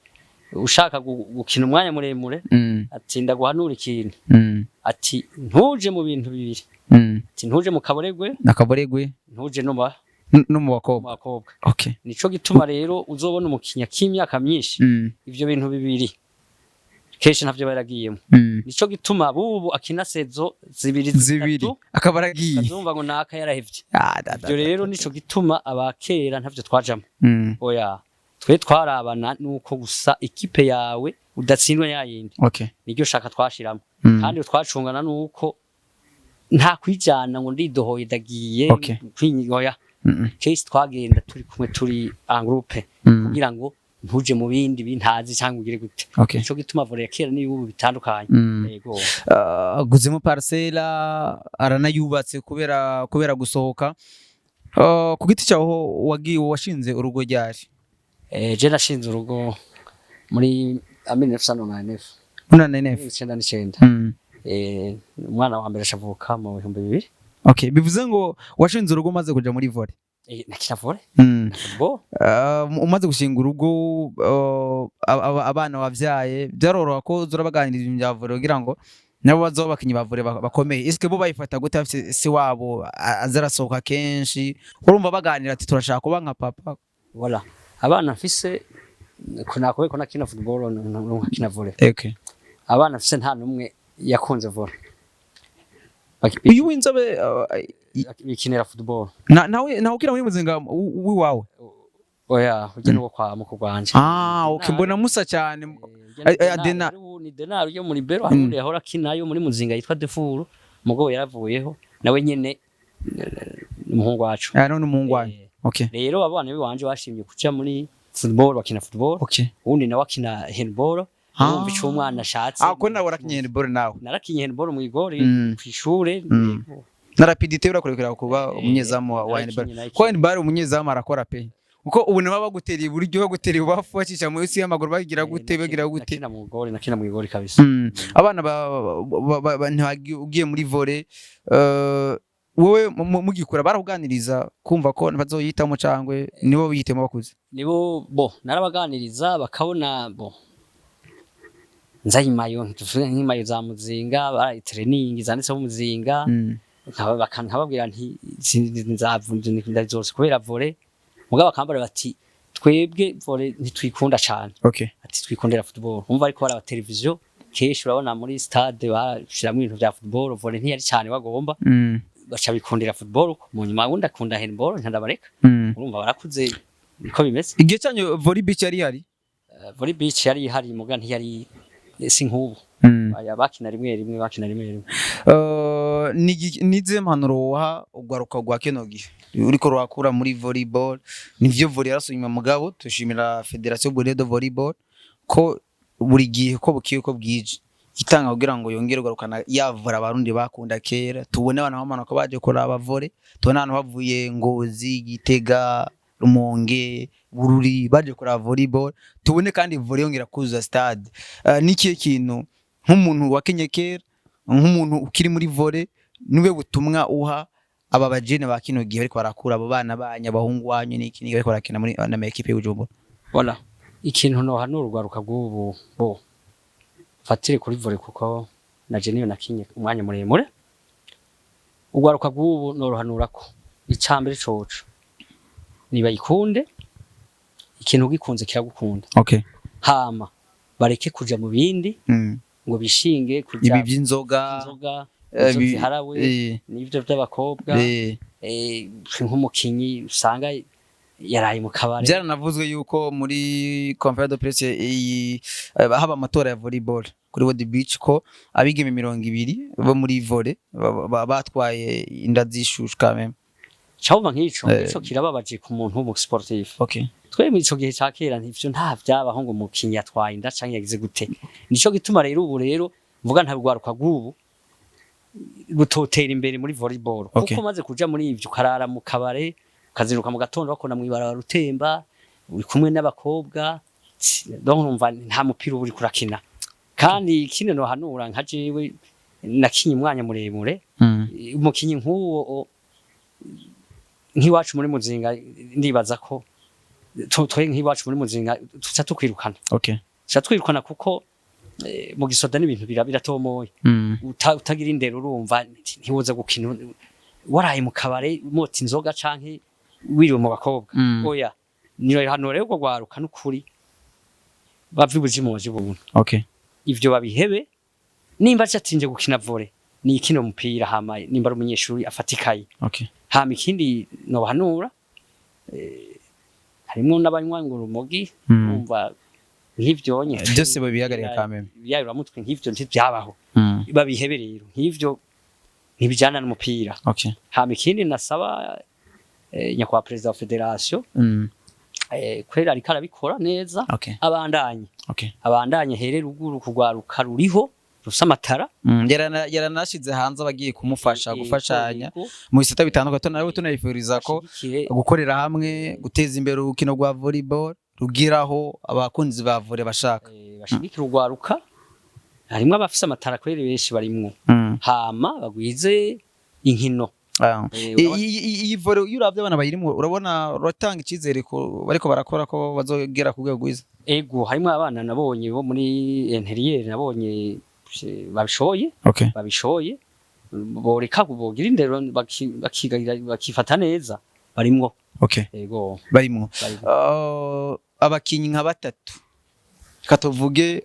"Ushaka gukina umwanya muremure," ati: "ndaguhanura ikintu," ati: "Ntuje mu bintu bibiri," ati: "Ntuje mu kaboregwe," Nakaboregwe. "ntuje no No mu mu bakobwa. bakobwa." Nico gituma rero uzobona umukinya k'imyaka myinshi, ivyo bintu bibiri kenshi ntavyo baragiyemo. Nico gituma bubu akina saison zibiri, zibiri, zitatu, akaba aragiye. Ukazumva ngo naka yarahevye. Ah, da, da, Ivyo da, rero da. nico gituma abakera ntavyo twajamo. Oya, twe twarabana nuko gusa ikipe yawe udatsindwa yayindi. Niryo shaka twashiramo. Kandi twacungana nuko nta kwijana ngo ndidohoye ndagiye kwinyoya. Kenshi twagenda turi kumwe, turi en groupe, kugira ngo ntuje mu bindi bintazi cyangwa ugire gute. Nico gituma volley ya kera n'iy'ubu bitandukanye. Yego. Aguzemo parcelle, aranayubatse kubera gusohoka. Ku giti cyawe wagiye washinze urugo ryari? Je nashinze urugo muri 1999. Munane nef. 99. Umwana wa mbere ashavuka mu 2000. Okay, bivuze ngo washinze urugo umaze kuja muri volley. Nakina volley, football. Umaze gushinga urugo, abana wavyaye byaroroha ko uzurabaganiriza ibintu bya volley kugira ngo nabo bazoba abakinyi ba volley bakomeye. Eske bo bayifata gute bafise se wabo aza arasohoka kenshi, urumva baganira ati: "Turashaka kuba nka papa"? Voilà, abana mfise ko nakobe ko nakina football nkakina volley. Abana mfise nta numwe yakunze volley. Uyu w'inzobe Bikinira football. Nawe ukina muri Muzinga wiwawe? Oya, ujye nuwo kwa mukuru wanje. Ah, okay, mbona musa cyane. Adena. Ni Denari yo muri Bero. Hari undi yahora akina yo muri Muzinga yitwa Defuru, mugabo yaravuyeho nawe nyene, ni umuhungu wacu. Ah, none umuhungu wanyu. Rero abana biwanje bashimye kuja muri football, bakina football. Uwundi nawe akina handball. Urumva ico umwana ashatse. Ah, ko nawe warakinye handball nawe? Narakinye handball mu igori kw'ishure. Na rapidité urakurekera kuba umunyezamu wa handball. Narakinye. Ko handball umunyezamu arakora pe, kuko ubu nabo bagutera iburyo, bagutera ibubafu, bacisha munsi y'amaguru, bagira gute, bagira gute. Nakina mu gori, nakina mu igori kabisa. Abana ugiye muri volley, wowe mugikura barakuganiriza kumva ko bazoyitamo cangwe nibo biyitemo bakuze? Nibo bo narabaganiriza, bakabona bo nzanye imayo, tuvuge nk'imayo za Muzinga, barayi training zanditseho Muzinga. Nkababwira nti nzavunje ndazose kubera volley, mugabo bakambara bati: "Twebwe volley ntitwikunda cane," ati: "Twikundira football." Umva, ariko baraba televiziyo kenshi, urabona muri stade bashiramwo ibintu vya football, volley ntiyari cane bagomba. Baca bikundira football mu nyuma, wundi akunda handball, ntandabareka. Urumva barakuze, niko bimeze. Igihe cyanyu volley beach yari ihari? Volley beach yari ihari, muga ntiyari si nk'ubu. Aya bakina rimwe rimwe, bakina rimwe rimwe. Ni izihe mpanuro woha urwaruka rwa kino gihe uriko rurakura muri volleyball? Nivyo, volley yarasubiye inyuma, mugabo tushimira Fédération Burundaise de Volleyball. Ko buri gihe ko bukiye ko bwije itanga kugira ngo yongere kugarukana yavura abarundi bakunda kera, tubone abantu bamanuka baje kuraba volley, tubone abantu bavuye Ngozi, Gitega, Rumonge, Bururi baje kuraba volleyball, tubone kandi volley yongera kuzuza stade. Nikihe kintu nk'umuntu wakinye kera, nk'umuntu ukiri muri volley, niwe butumwa uha aba bajene ba kino gihe bariko barakura, abo bana banyu, abahungu wanyu n'iki n'iki bariko barakina muri na équipe y'Bujumbura? Voilà, ikintu nohanura urwaruka rw'ubu, bo fatire kuri volley kuko naje niyo nakinye umwanya muremure. Urwaruka rw'ubu norohanura ko icambere coco nibayikunde, ikintu ugikunze kiragukunda. Hama bareke kuja mu bindi ngo bishinge kuja Ibi by'inzoga, inzoga izo ziharawe n'ivyo by'abakobwa, nk'umukinyi usanga yaraye mu kabare. Byaranavuzwe yuko muri conférence de presse iyi haba amatora ya volleyball kuri World Beach ko abigeme 20 bo muri volley batwaye inda zishushu quand même. Cawumva nk'ico, ico kirababaje ku muntu w'umu sportif. Twe muri ico gihe ca kera ntivyo nta vyabaho ngo umukinyi atwaye inda canke yagize gute. Nico gituma rero ubu rero mvuga nta rwaruka rw'ubu rutotera imbere muri volleyball, kuko umaze kuja muri ivyo ukarara mu kabare, ukazinduka mu gatondo bakona mw'ibarabara utemba uri kumwe n'abakobwa, donc urumva nta mupira uba uriko urakina. Kandi ikindi nohanura, nka jewe nakinye umwanya muremure, umukinyi nk'uwo nk'iwacu muri Muzinga, ndibaza ko twe nk'iwacu muri Muzinga tuca tukwirukana, tuca twirukana kuko mu gisoda n'ibintu biratomoye. Utagira indero urumva ntiwoza gukina waraye mu kabare mota inzoga canke wiriwe mu bakobwa. Oya, niyo hano rero urwo rwaruka n'ukuri bava ibuzimu baje ubuntu. Ivyo babihebe. Nimba atinje gukina volley, ni ikina umupira, hama nimba ari umunyeshuri afatikaye. Hama ikindi nobahanura, harimwo n'abanywa ngo urumogi, umva nk'ivyonye Byose babihagarika quand même. Ibiyayuramutwe nk'ivyo ntivyabaho. Babihebe rero, nk'ivyo ntibijana n'umupira. Hama ikindi nasaba nyakubahwa perezida wa fédération, kwera ariko arabikora neza, abandanye, abandanye here ruguru kugwaruka ruriho rufise amatara. Yaranashize hanze abagiye kumufasha gufashanya mu bisata bitandukanye. Nawe tunabifuriza ko Bashigikire. gukorera hamwe guteza imbere urukino rwa volleyball rugiraho abakunzi ba volley bashaka. Bashigikire urwaruka, harimwo abafise amatara kweri benshi barimwo. Hama bagwize inkino. Iyi volley, iyo uravye abana bayirimwo, urabona uratanga icizere ko bariko barakora ko bazogera ku rwego rwiza? Ego, harimwo abana nabonye bo muri intérieur, nabonye babishoboye. Babishoboye boreka bogira indero bakiga bakifata neza, barimwo. Ego. Barimwo. Barimwo. Abakinyi nka batatu, reka tuvuge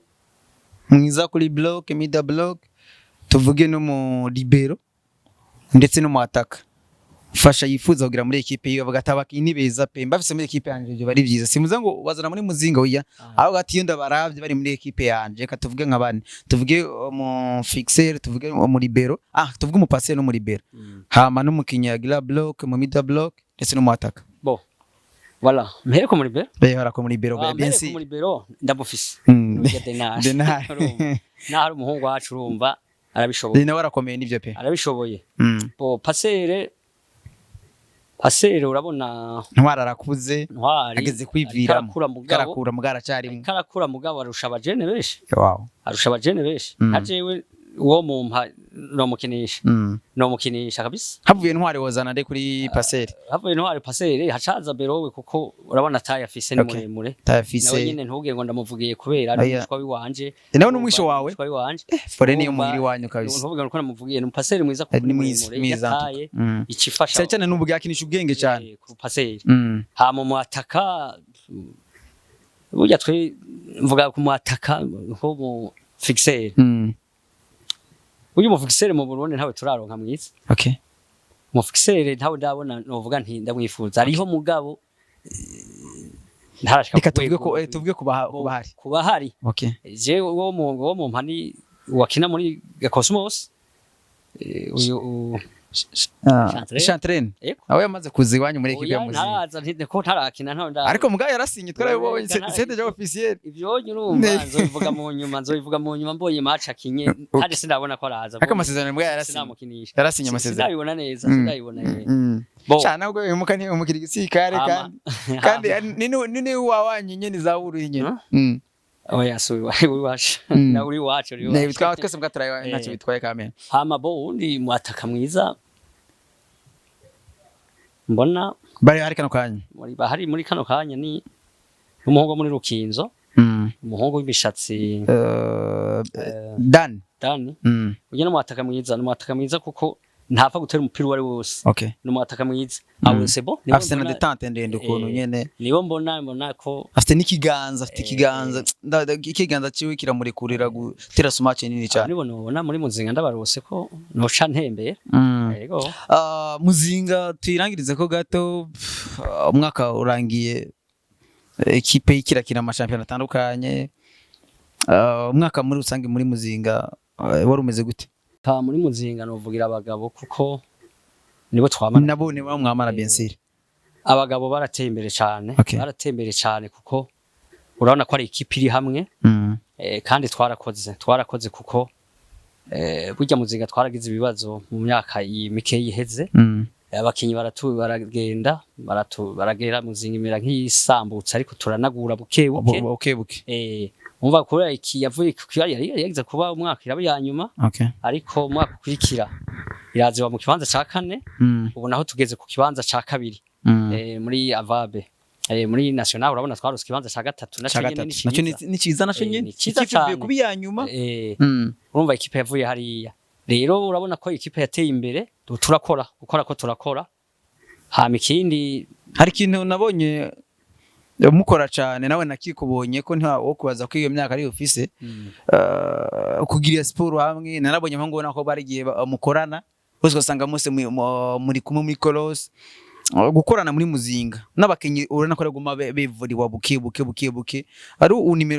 mwiza kuri block, middle block, tuvuge no mu libero ndetse no mu ataka, fasha yifuza kugira muri équipe yiwe, avuga ati abakinyi ni beza pe, mbafise muri équipe yanje ivyo bari byiza. Simuze ngo bazana muri Muzinga, oya, ahubwo ati iyo ndabaravye bari muri équipe yanje. Reka tuvuge nka bane, tuvuge mu fixer, tuvuge mu libero, tuvuge mu passer no mu libero, hama n'umukinyi yagira block, mu middle block ndetse no mu ataka. Bon, voilà, mpere ku muri libero. Behora ko muri libero. Ah, bien mpere sûr. ku muri libero ndamufise. Nurya Denari. Denari. Urumva. Naho ari umuhungu wacu, urumva arabishoboye. Nawe arakomeye nivyo pe. Arabishoboye. Bon, passeur, passeur urabona Ntwari arakuze. Ntwari Ageze ariko kwiviramo. arakura mugabo. Karakura mugabo aracarimo. Ariko arakura mugabo arusha abajene benshi. Arusha abajene benshi. Nka jewe uwo mumpa nomukinisha. Nomukinisha kabisa. Havuye Ntwari wozana nde kuri passeur? Havuye Ntwari passeur hacaza Berowe, kuko urabona taille afise ni muremure. Tayafise. Nawe nyene ntubwire ngo ndamuvugiye kubera ari Oya. umwishwa wiwanje. Nawe ni umwisho wawe? Umwishwa wiwanje. Fore niyo Urumva, muhiri wanyu kabisa. Ntubwire ngo ndamuvugiye, ni umupaseri mwiza kuko Ni ni mwiza, muremure, mwiza. ya taille icifasha. Cyane cyane n'ubwo yakinisha ubwenge cyane. Ku passeur. Hama mu ataka, burya twe mvuga ku mu ataka nko mu fixeur. Uyu mu fixeur mu Burundi ntawe turaronka mwiza. Mu fixeur ntawe ndabona novuga nti ndamwifuza, ariho mugabo ntarashika Reka ku tuvuge rwego ko tuvuge kuba hari. Kuba hari. Je wo mu mpani wakina muri Cosmos, uyu Chantraine. Chantraine. Ego. Nawe yamaze kuza iwanyu muri ekipe ya Oya, Muzinga. Ntaraza, ko ntarakina, ntawe ndaza. Ariko mugabo yarasinye, twarabibonye. Oya, C'est déjà officiel. Ivyo urumva nzobivuga mu nyuma mbonye match akinye, kandi sindabona ko araza. Ariko amasezerano mugabo yarasinye. Sinamukinisha. Yarasinye amasezerano. Sindabibona neza, sindabibona. Bo. Cyane ubwo uyu ntiyumukira igisirikare kandi ni wawanyu nyene za buru nyene. Oya, si iwacu. Na uri iwacu, uri Ne iwacu. twaba twese mbwa turayi ntacyo bitwaye kamena. Hama bo undi mwataka mwiza mbona Bari hari kano kanya. muri bahari muri kano kanya ni umuhungu wo muri Rukinzo, umuhungu w'imishatsi. Dan. Dani. Uyu ni umwataka mwiza, ni umwataka mwiza kuko ntapfa gutera umupira uwo ari we wose. Ni umwataka mwiza abo, c'est bon, nibo. Afite na détente ndende ukuntu nyene. Nibo mbona ko Afite n'ikiganza, afite ikiganza, ikiganza ciwe kiramurekurira gutera smash nini cyane. Nibo nobona muri Muzinga, ndabarose ko noca ntembera. Yego. Ah, Muzinga tuyirangirize ko gato, umwaka urangiye ekipe ikirakina amashampiyona atandukanye. Umwaka muri rusange muri Muzinga wari umeze gute? Ka muri Muzinga novugira abagabo kuko nibo twamana. Nabo ni mwamana, bien sûr. Abagabo barateye imbere cyane. Barateye imbere cyane kuko urabona ko ari ikipe iri hamwe. Kandi twarakoze kuko burya Muzinga twaragize ibibazo mu myaka iyi mike iheze. Abakinyi baragenda, baragera, Muzinga imera nk'iyisambutse, ariko turanagura buke buke. Buke buke. Umva, kubera iki yavuye ku yari yagize kuba umwaka iraba ya nyuma, ariko umwaka ukurikira iraziba mu kibanza ca kane. Ubu naho tugeze ku kibanza ca kabiri muri Avabe. Muri national urabona twarose ikibanza ca gatatu, naco Ca nyene gatatu ni naco ciza. ni ciza naco nyene. Ni ciza Ikipe ivuye cane. kuba iya nyuma. Urumva ikipe yavuye hariya, rero urabona ko ikipe yateye imbere. Turakora, gukora ko turakora. Hama ikindi, Hari ikintu nabonye mukora cyane, nawe nakikubonye ko nta wo kubaza ko iyo myaka ari ufise, kugira siporo hamwe. Narabonye nko ngona ko bari igihe mukorana bose, ugasanga mose muri kumwe muri koros. Gukorana muri Muzinga n'abakinyi, urabona ko baguma bivuriwa buke buke buke buke. Ari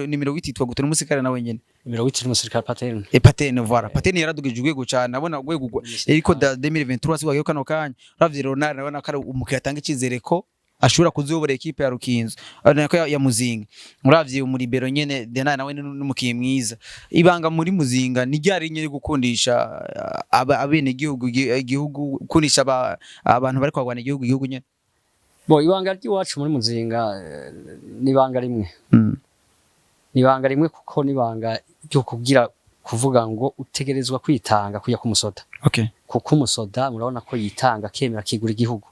nimero wititwa gute n'umusikare nawe nyene? Nimero witiri umusirikare Paterne. E Patene, voilà, Patene yaradugije urwego cyane, abona urwego eriko da 2023 sigwa kano kanya. Uravye Ronald, nabona ko ari umukiriya atanga icyizere ko ashobora kuzobora ekipe ya Rukinzo, nako ya Muzinga. Uravye umuribero nyene Denai, nawe ni n'umukinnyi mwiza. Ibanga muri Muzinga ni ryari nyene gukundisha abene igihugu, igihugu gukundisha abantu bari kwagwana igihugu nyene? Bo, ibanga ry'iwacu muri Muzinga ni ibanga rimwe. Ni ibanga rimwe kuko ni ibanga ryo kugira kuvuga ngo utegerezwa kwitanga kuya kumusoda. Kuko umusoda murabona ko yitanga, akemera, akigura igihugu.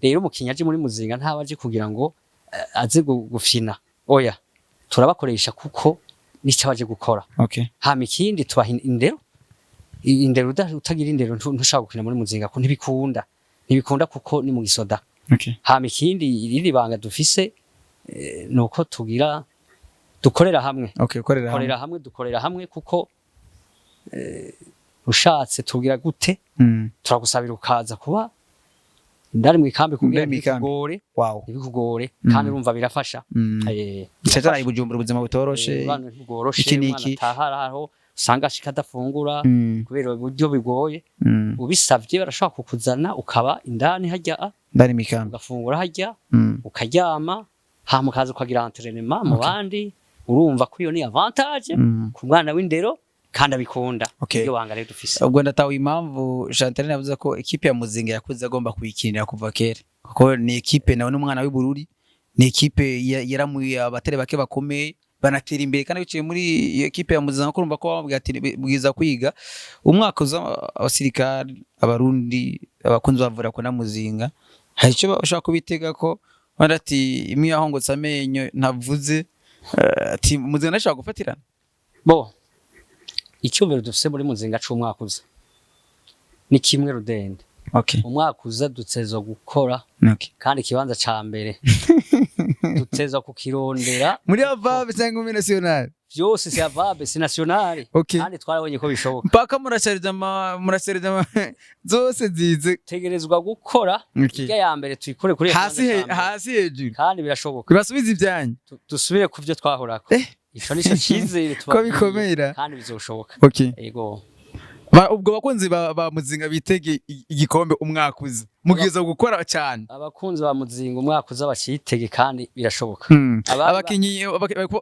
Rero umukinyi aje muri Muzinga ntaba aje kugira ngo aze gufina, oya, turabakoresha kuko nico abaje gukora. Hama ikindi, tubaha indero. Indero, utagira indero ntushobora gukina muri Muzinga ko ntibikunda, ntibikunda kuko ni mu gisoda. Hama ikindi, irindi banga dufise nuko tugira dukorera hamwe. Okay, korera hamwe. Dukorera hamwe, dukorera hamwe kuko ushatse tugira gute, turagusabira ukaza kuba indani mu ikambi kugira Indani mw'ikambi. ntibikugore. Ntibikugore. Kandi urumva birafasha. Cyane i Bujumbura ubuzima butoroshe. Ubwana ntibworoshe. Iki Umwana n'iki. ataha aho usanga ashika adafungura kubera uburyo bigoye. Ubisavye barashobora kukuzana ukaba indani harya, Ndani mw'ikambi. ugafungura harya, ukaryama, hama ukaza ukagira entraînement mu bandi. Urumva ko iyo ni avantage ku mwana w'indero kandi abikunda. Iryo banga rero dufise. Ubwo ndatawe impamvu Chantal yavuze ko ekipe ya Muzinga yakuze agomba kuyikinira kuva kera, kuko ni ekipe nawe n'umwana w'i Bururi, ni ekipe yaramuye abatari bake bakomeye banatera imbere kandi biciye muri iyo ekipe ya Muzinga, ko urumva ko bamubwira ati bwiza kwiga umwaka uza abasirikare abarundi abakunzi bavura ko na Muzinga hari icyo bashobora kubitega ko wenda ati imwe yahongotse amenyo ntavuze, ati Muzinga ndashobora gufatirana. Bo, icyumviro dufise muri Muzinga c'umwaka uza ni kimwe rudende. Umwaka uza dutezwa gukora kandi ikibanza ca mbere dutezwa kukirondera. Muri Avabe cyangwa muri National? Vyose, si Avabe si national. Kandi twarabonye ko bishoboka. Mpaka murasharija ama zose zize. Tegerezwa gukora. Irya ya mbere tuyikore kuri Hasi ikibanza ca mbere. Hasi hejuru. Kandi birashoboka. Kubasubiza ibyanyu. Dusubire ku byo twahorako. Ico nico cizere Ko tubabwiye. bikomera. Kandi bizoshoboka. Yego. Ubwo bakunzi ba Muzinga bitege igikombe umwaka uza, mugeza gukora cyane. Abakunzi ba Muzinga umwaka uza bacitege, kandi birashoboka. Abakinyi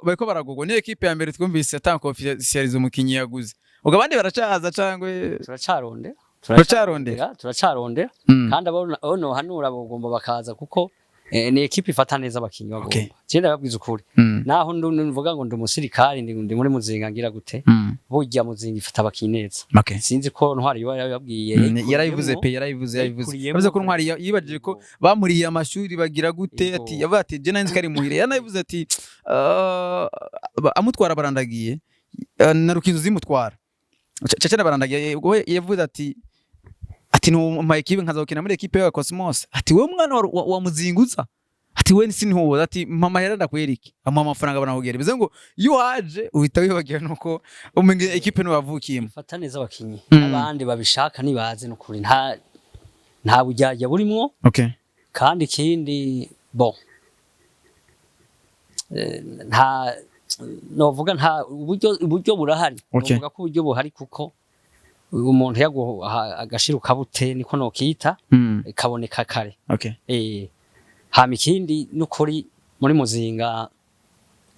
bariko baragurwa, niyo ekipe ya mbere twumvise atanga officialize umukinyi yaguze. Ubwo abandi baracaza cangwe? Turacarondera. Turacarondera. Turacarondera. Kandi abo nohanura bogomba bakaza, kuko ni ekipe ifata neza abakinyi bagomba. Je ndababwiza ukuri, naho mvuga ngo ndi umusirikari, ndi muri Muzinga, ngira gute, burya Muzinga ifata abakinyi neza. Sinzi ko Ntwari yoba yarababwiye. Yarabivuze pe, yarabivuze, yarabivuze. Yayikuriyemwo. Yavuze ko Ntwari yibajije ko bamuriye amashuri bagira gute. Ati, yavuze ati je nari nzi ko ari muhire. Yanabivuze ati amutwara barandagiye, na Rukinzo zimutwara Caca na barandagiye. Ubwo we yavuze ati numpa ekipe nkazokina muri ekipe ya Cosmos. Ati wewe mwana wa Muzinguza, ati we sintuwoza, ati mama hera ndakwereke, amuha amafaranga banahugera. Bivuze ngo iyo waje uhita wibagira nuko umenye ekipe niwavukiyemo. Ifata neza abakinyi. Abandi babishaka nibaze, nukuri nta bujyajya burimwo. Kandi ikindi, bon, nta novuga nta uburyo burahari. Novuga ko uburyo buhari, kuko umuntu yaguha agashira ukabute, niko nokita, kaboneka kare. Hama ikindi nukuri muri Muzinga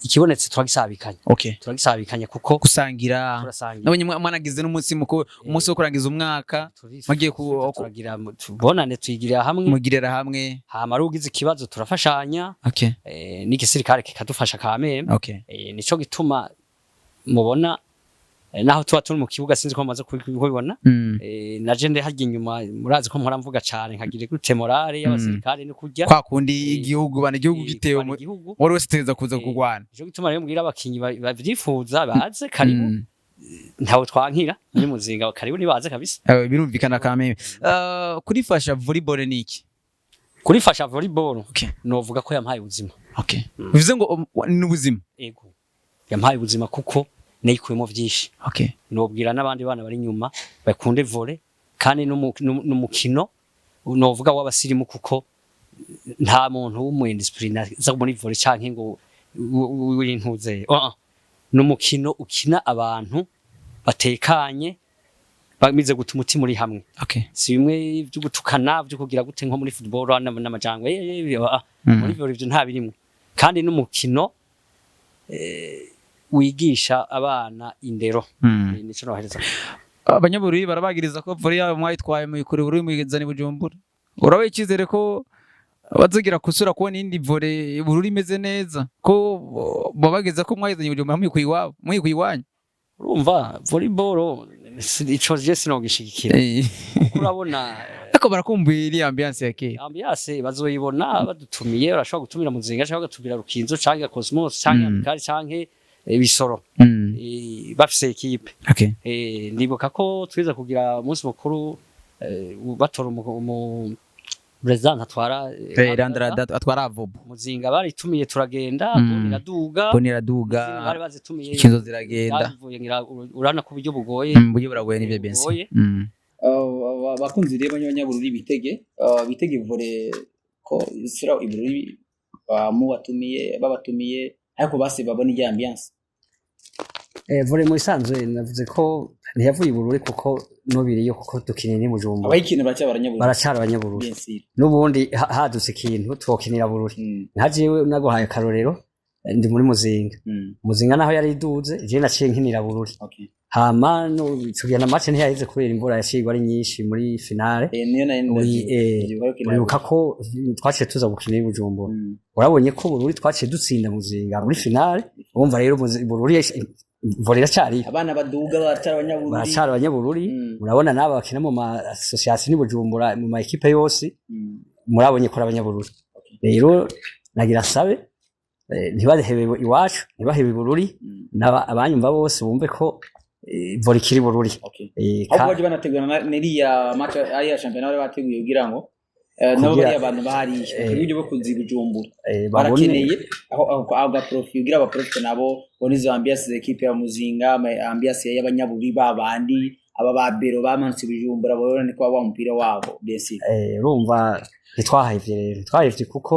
ikibonetse turagisabikanya. Turagisabikanya kuko Gusangira. Turasangira. Nabonye mwanagize n'umunsi mukuru, umunsi wo kurangiza umwaka, mugiye turagira tubonane, tuyigirira hamwe. Mugirira hamwe. Hama ari ugize ikibazo turafashanya. N'igisirikare kikadufasha kameme. Nico gituma mubona, naho tuba turi mu kibuga, sinzi ko mumaze kubibona. Naje ndi harya inyuma, murazi ko mpora mvuga cane, nkagira gute morale y'abasirikare no kurya. Kwa kundi igihugu bana igihugu gitewe kurwana igihugu. Wari wese utegereza kuza kurwana. Nico gituma rero mbwira abakinyi bavyifuza baze, karibu. Ntawe twankira muri Muzinga, karibu nibaze kabisa. Birumvikana kameme. Kuri Fasha, volleyball ni iki? Kuri Fasha volleyball, novuga ko yampaye ubuzima. Bivuze ngo ni ubuzima. Ego, yampaye ubuzima kuko nayikuyemo vyinshi. Nobwira n'abandi bana bari inyuma bakunde volley, kandi n'umukino novuga w'abasirimu, kuko nta muntu w'umu indiscipliné aza muri volley canke ngo w'intuze. N'umukino ukina abantu batekanye, bamize guta umutima uri hamwe. Si bimwe byo gutukana, byo kugira gute nko muri football n'amajangwe. Muri volley ivyo nta birimwo, kandi n'umukino wigisha abana indero. Nico nohereza. Abanyabururi barabagiriza ko volley yabo mwayitwaye muyikura Bururi muyizana i Bujumbura. Urabaha icyizere ko bazogira kusura kubona iyindi volley Bururi imeze neza, ko babageza ko mwayizanye i Bujumbura muyikuye iwabo, muyikuye iwanyu? Urumva volleyball ico je sinogishigikira, kuko urabona Ariko barakumbuye iriya ambiance ya kera. Ambiance bazoyibona badutumiye. Barashobora gutumira Muzinga, cyangwa bagatumira Rukinzo, canke Cosmos, canke Amikari, canke Bisoro. Bafise équipe. Ndibuka ko twiza kugira umunsi mukuru, batora umu president atwara Randra atwara Avobo. Muzinga baritumiye turagenda. Iraduga. Boni iraduga. Izindi bari bazitumiye. Ikinzo ziragenda. Byavuye ngira urabona ko uburyo bugoye. Buryo buragoye nivyo bensi. Bugoye. Abakunzi rero b'abanyabururi bitege volley ko isura ibururi mubatumiye, babatumiye, ariko base babona ijya ambiance. Volley mu isanzwe navuze ko ntiyavuye i Bururi, kuko nubiriyo, kuko dukinira ni Bujumbura. Abayikina baracyari abanyabururi. Baracyari abanyabururi. Bien sûr. N'ubundi hadutse ikintu twokinira Bururi. Nka jewe naguhaye akarorero, ndi muri Muzinga. Muzinga naho yari iduze, je naciye nkinira Bururi. Hama no tugira na match ntiyaheze kubera imvura yacigwa ari nyinshi muri finale. Niyo nari ndavyibuka ko Uribuka ko twaciye tuza gukina i Bujumbura. Urabonye ko Bururi twaciye dutsinda Muzinga muri finale. Urumva rero Bururi volley iracyariyo. Abana baduga baracyari abanyabururi. Baracyari abanyabururi. Murabona n'aba bakina mu ma association i Bujumbura, mu ma équipe yose, murabonye ko ari abanyabururi. Rero nagira sabe, ntibahebe iwacu, ntibahebe Bururi. Abanyumva bose bumve ko volley ikiri Bururi. Ahubwo baje banategura n'iriya match ariya shampiyona bari bateguye kugira ngo nabo bariya abantu bahariye uburyo bwo kuza i Bujumbura. Babone. Barakeneye aho ga profit kugira aba profit nabo bona izo ambiance za équipe ya Muzinga, ambiance y'abanyabururi babandi aba ba Bero bamanutse i Bujumbura, babone ko wa mupira wabo bien sûr. Urumva ntitwahevye rero, ntitwahevye kuko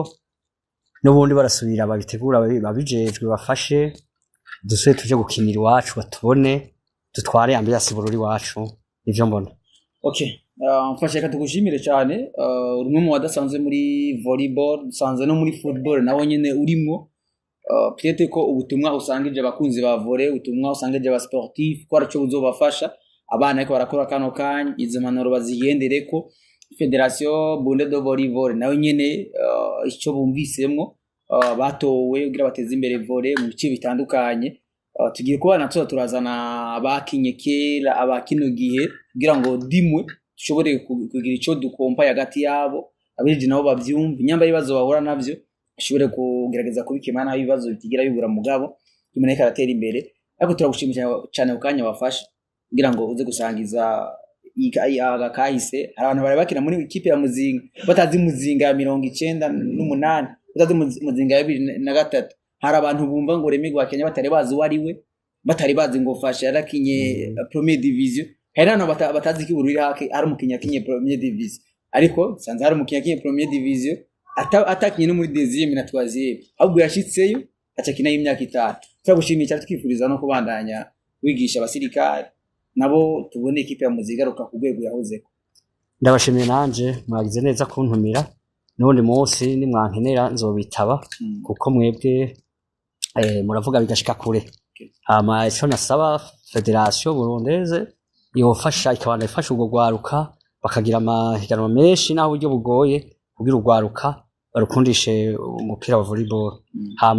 n'ubundi barasubira babitegura, babijejwe bafashe dusubire tuje gukinira iwacu, batubone, dutware ambiance Bururi iwacu. Nivyo mbona. Okay. Mfashe, reka tugushimire cyane. Uri umwe mu badasanzwe muri volleyball, usanzwe no muri football nawe nyene urimwo. Peut-être ko ubutumwa usangije abakunzi ba volley, ubutumwa usangije aba sportif, ko araco buzobafasha abana ariko barakora kano kanya, izo mpanuro bazigendereko. Fédération Burundaise de Volleyball nawe nyene, ico bumvisemwo, batowe kugira bateze imbere volley mu bice bitandukanye. Tugiye kubana tuza turazana abakinye kera, abakino gihe, kugira ngo dimwe dushobore kugira ico dukompaye hagati yabo, abejeje nabo bavyumve nyamba ibibazo bahura navyo, bashobore kugerageza kubikemura, naho ibibazo bitigira bibura, mugabo umuntu ariko aratera imbere. Ariko turagushimira cyane ku kanya wafashe kugira ngo uze gusangiza aka kahise. Hari abantu bari bakina muri ikipe ya Muzinga batazi Muzinga ya 98, batazi Muzinga ya 2003. Hari abantu bumva ngo Remy Kenya batari bazi uwo ari we, batari bazi ngo Fasha yarakinye première division. Hari n'abantu batazi ko i Bururi hari umukinyi yakinye première division, ariko sanze hari umukinyi yakinye première division atakinye no muri deuxième na troisième, ahubwo yashitseyo aca akinayo imyaka 5. Turagushimiye cyane, twifuriza no kubandanya wigisha abasirikare nabo, tubone ikipe ya Muzinga igaruka ku rwego yahozeko. Ndabashimiye nanje, mwagize neza kuntumira. N'ubundi munsi nimwankenera nzobitaba, kuko mwebwe muravuga bigashika kure. Hama ico nasaba Fédération Burundaise, yofasha, ikabana ifasha urwo rwaruka, bakagira amahiganwa menshi naho uburyo bugoye, kugira urwaruka barukundishe umupira wa volleyball. Hama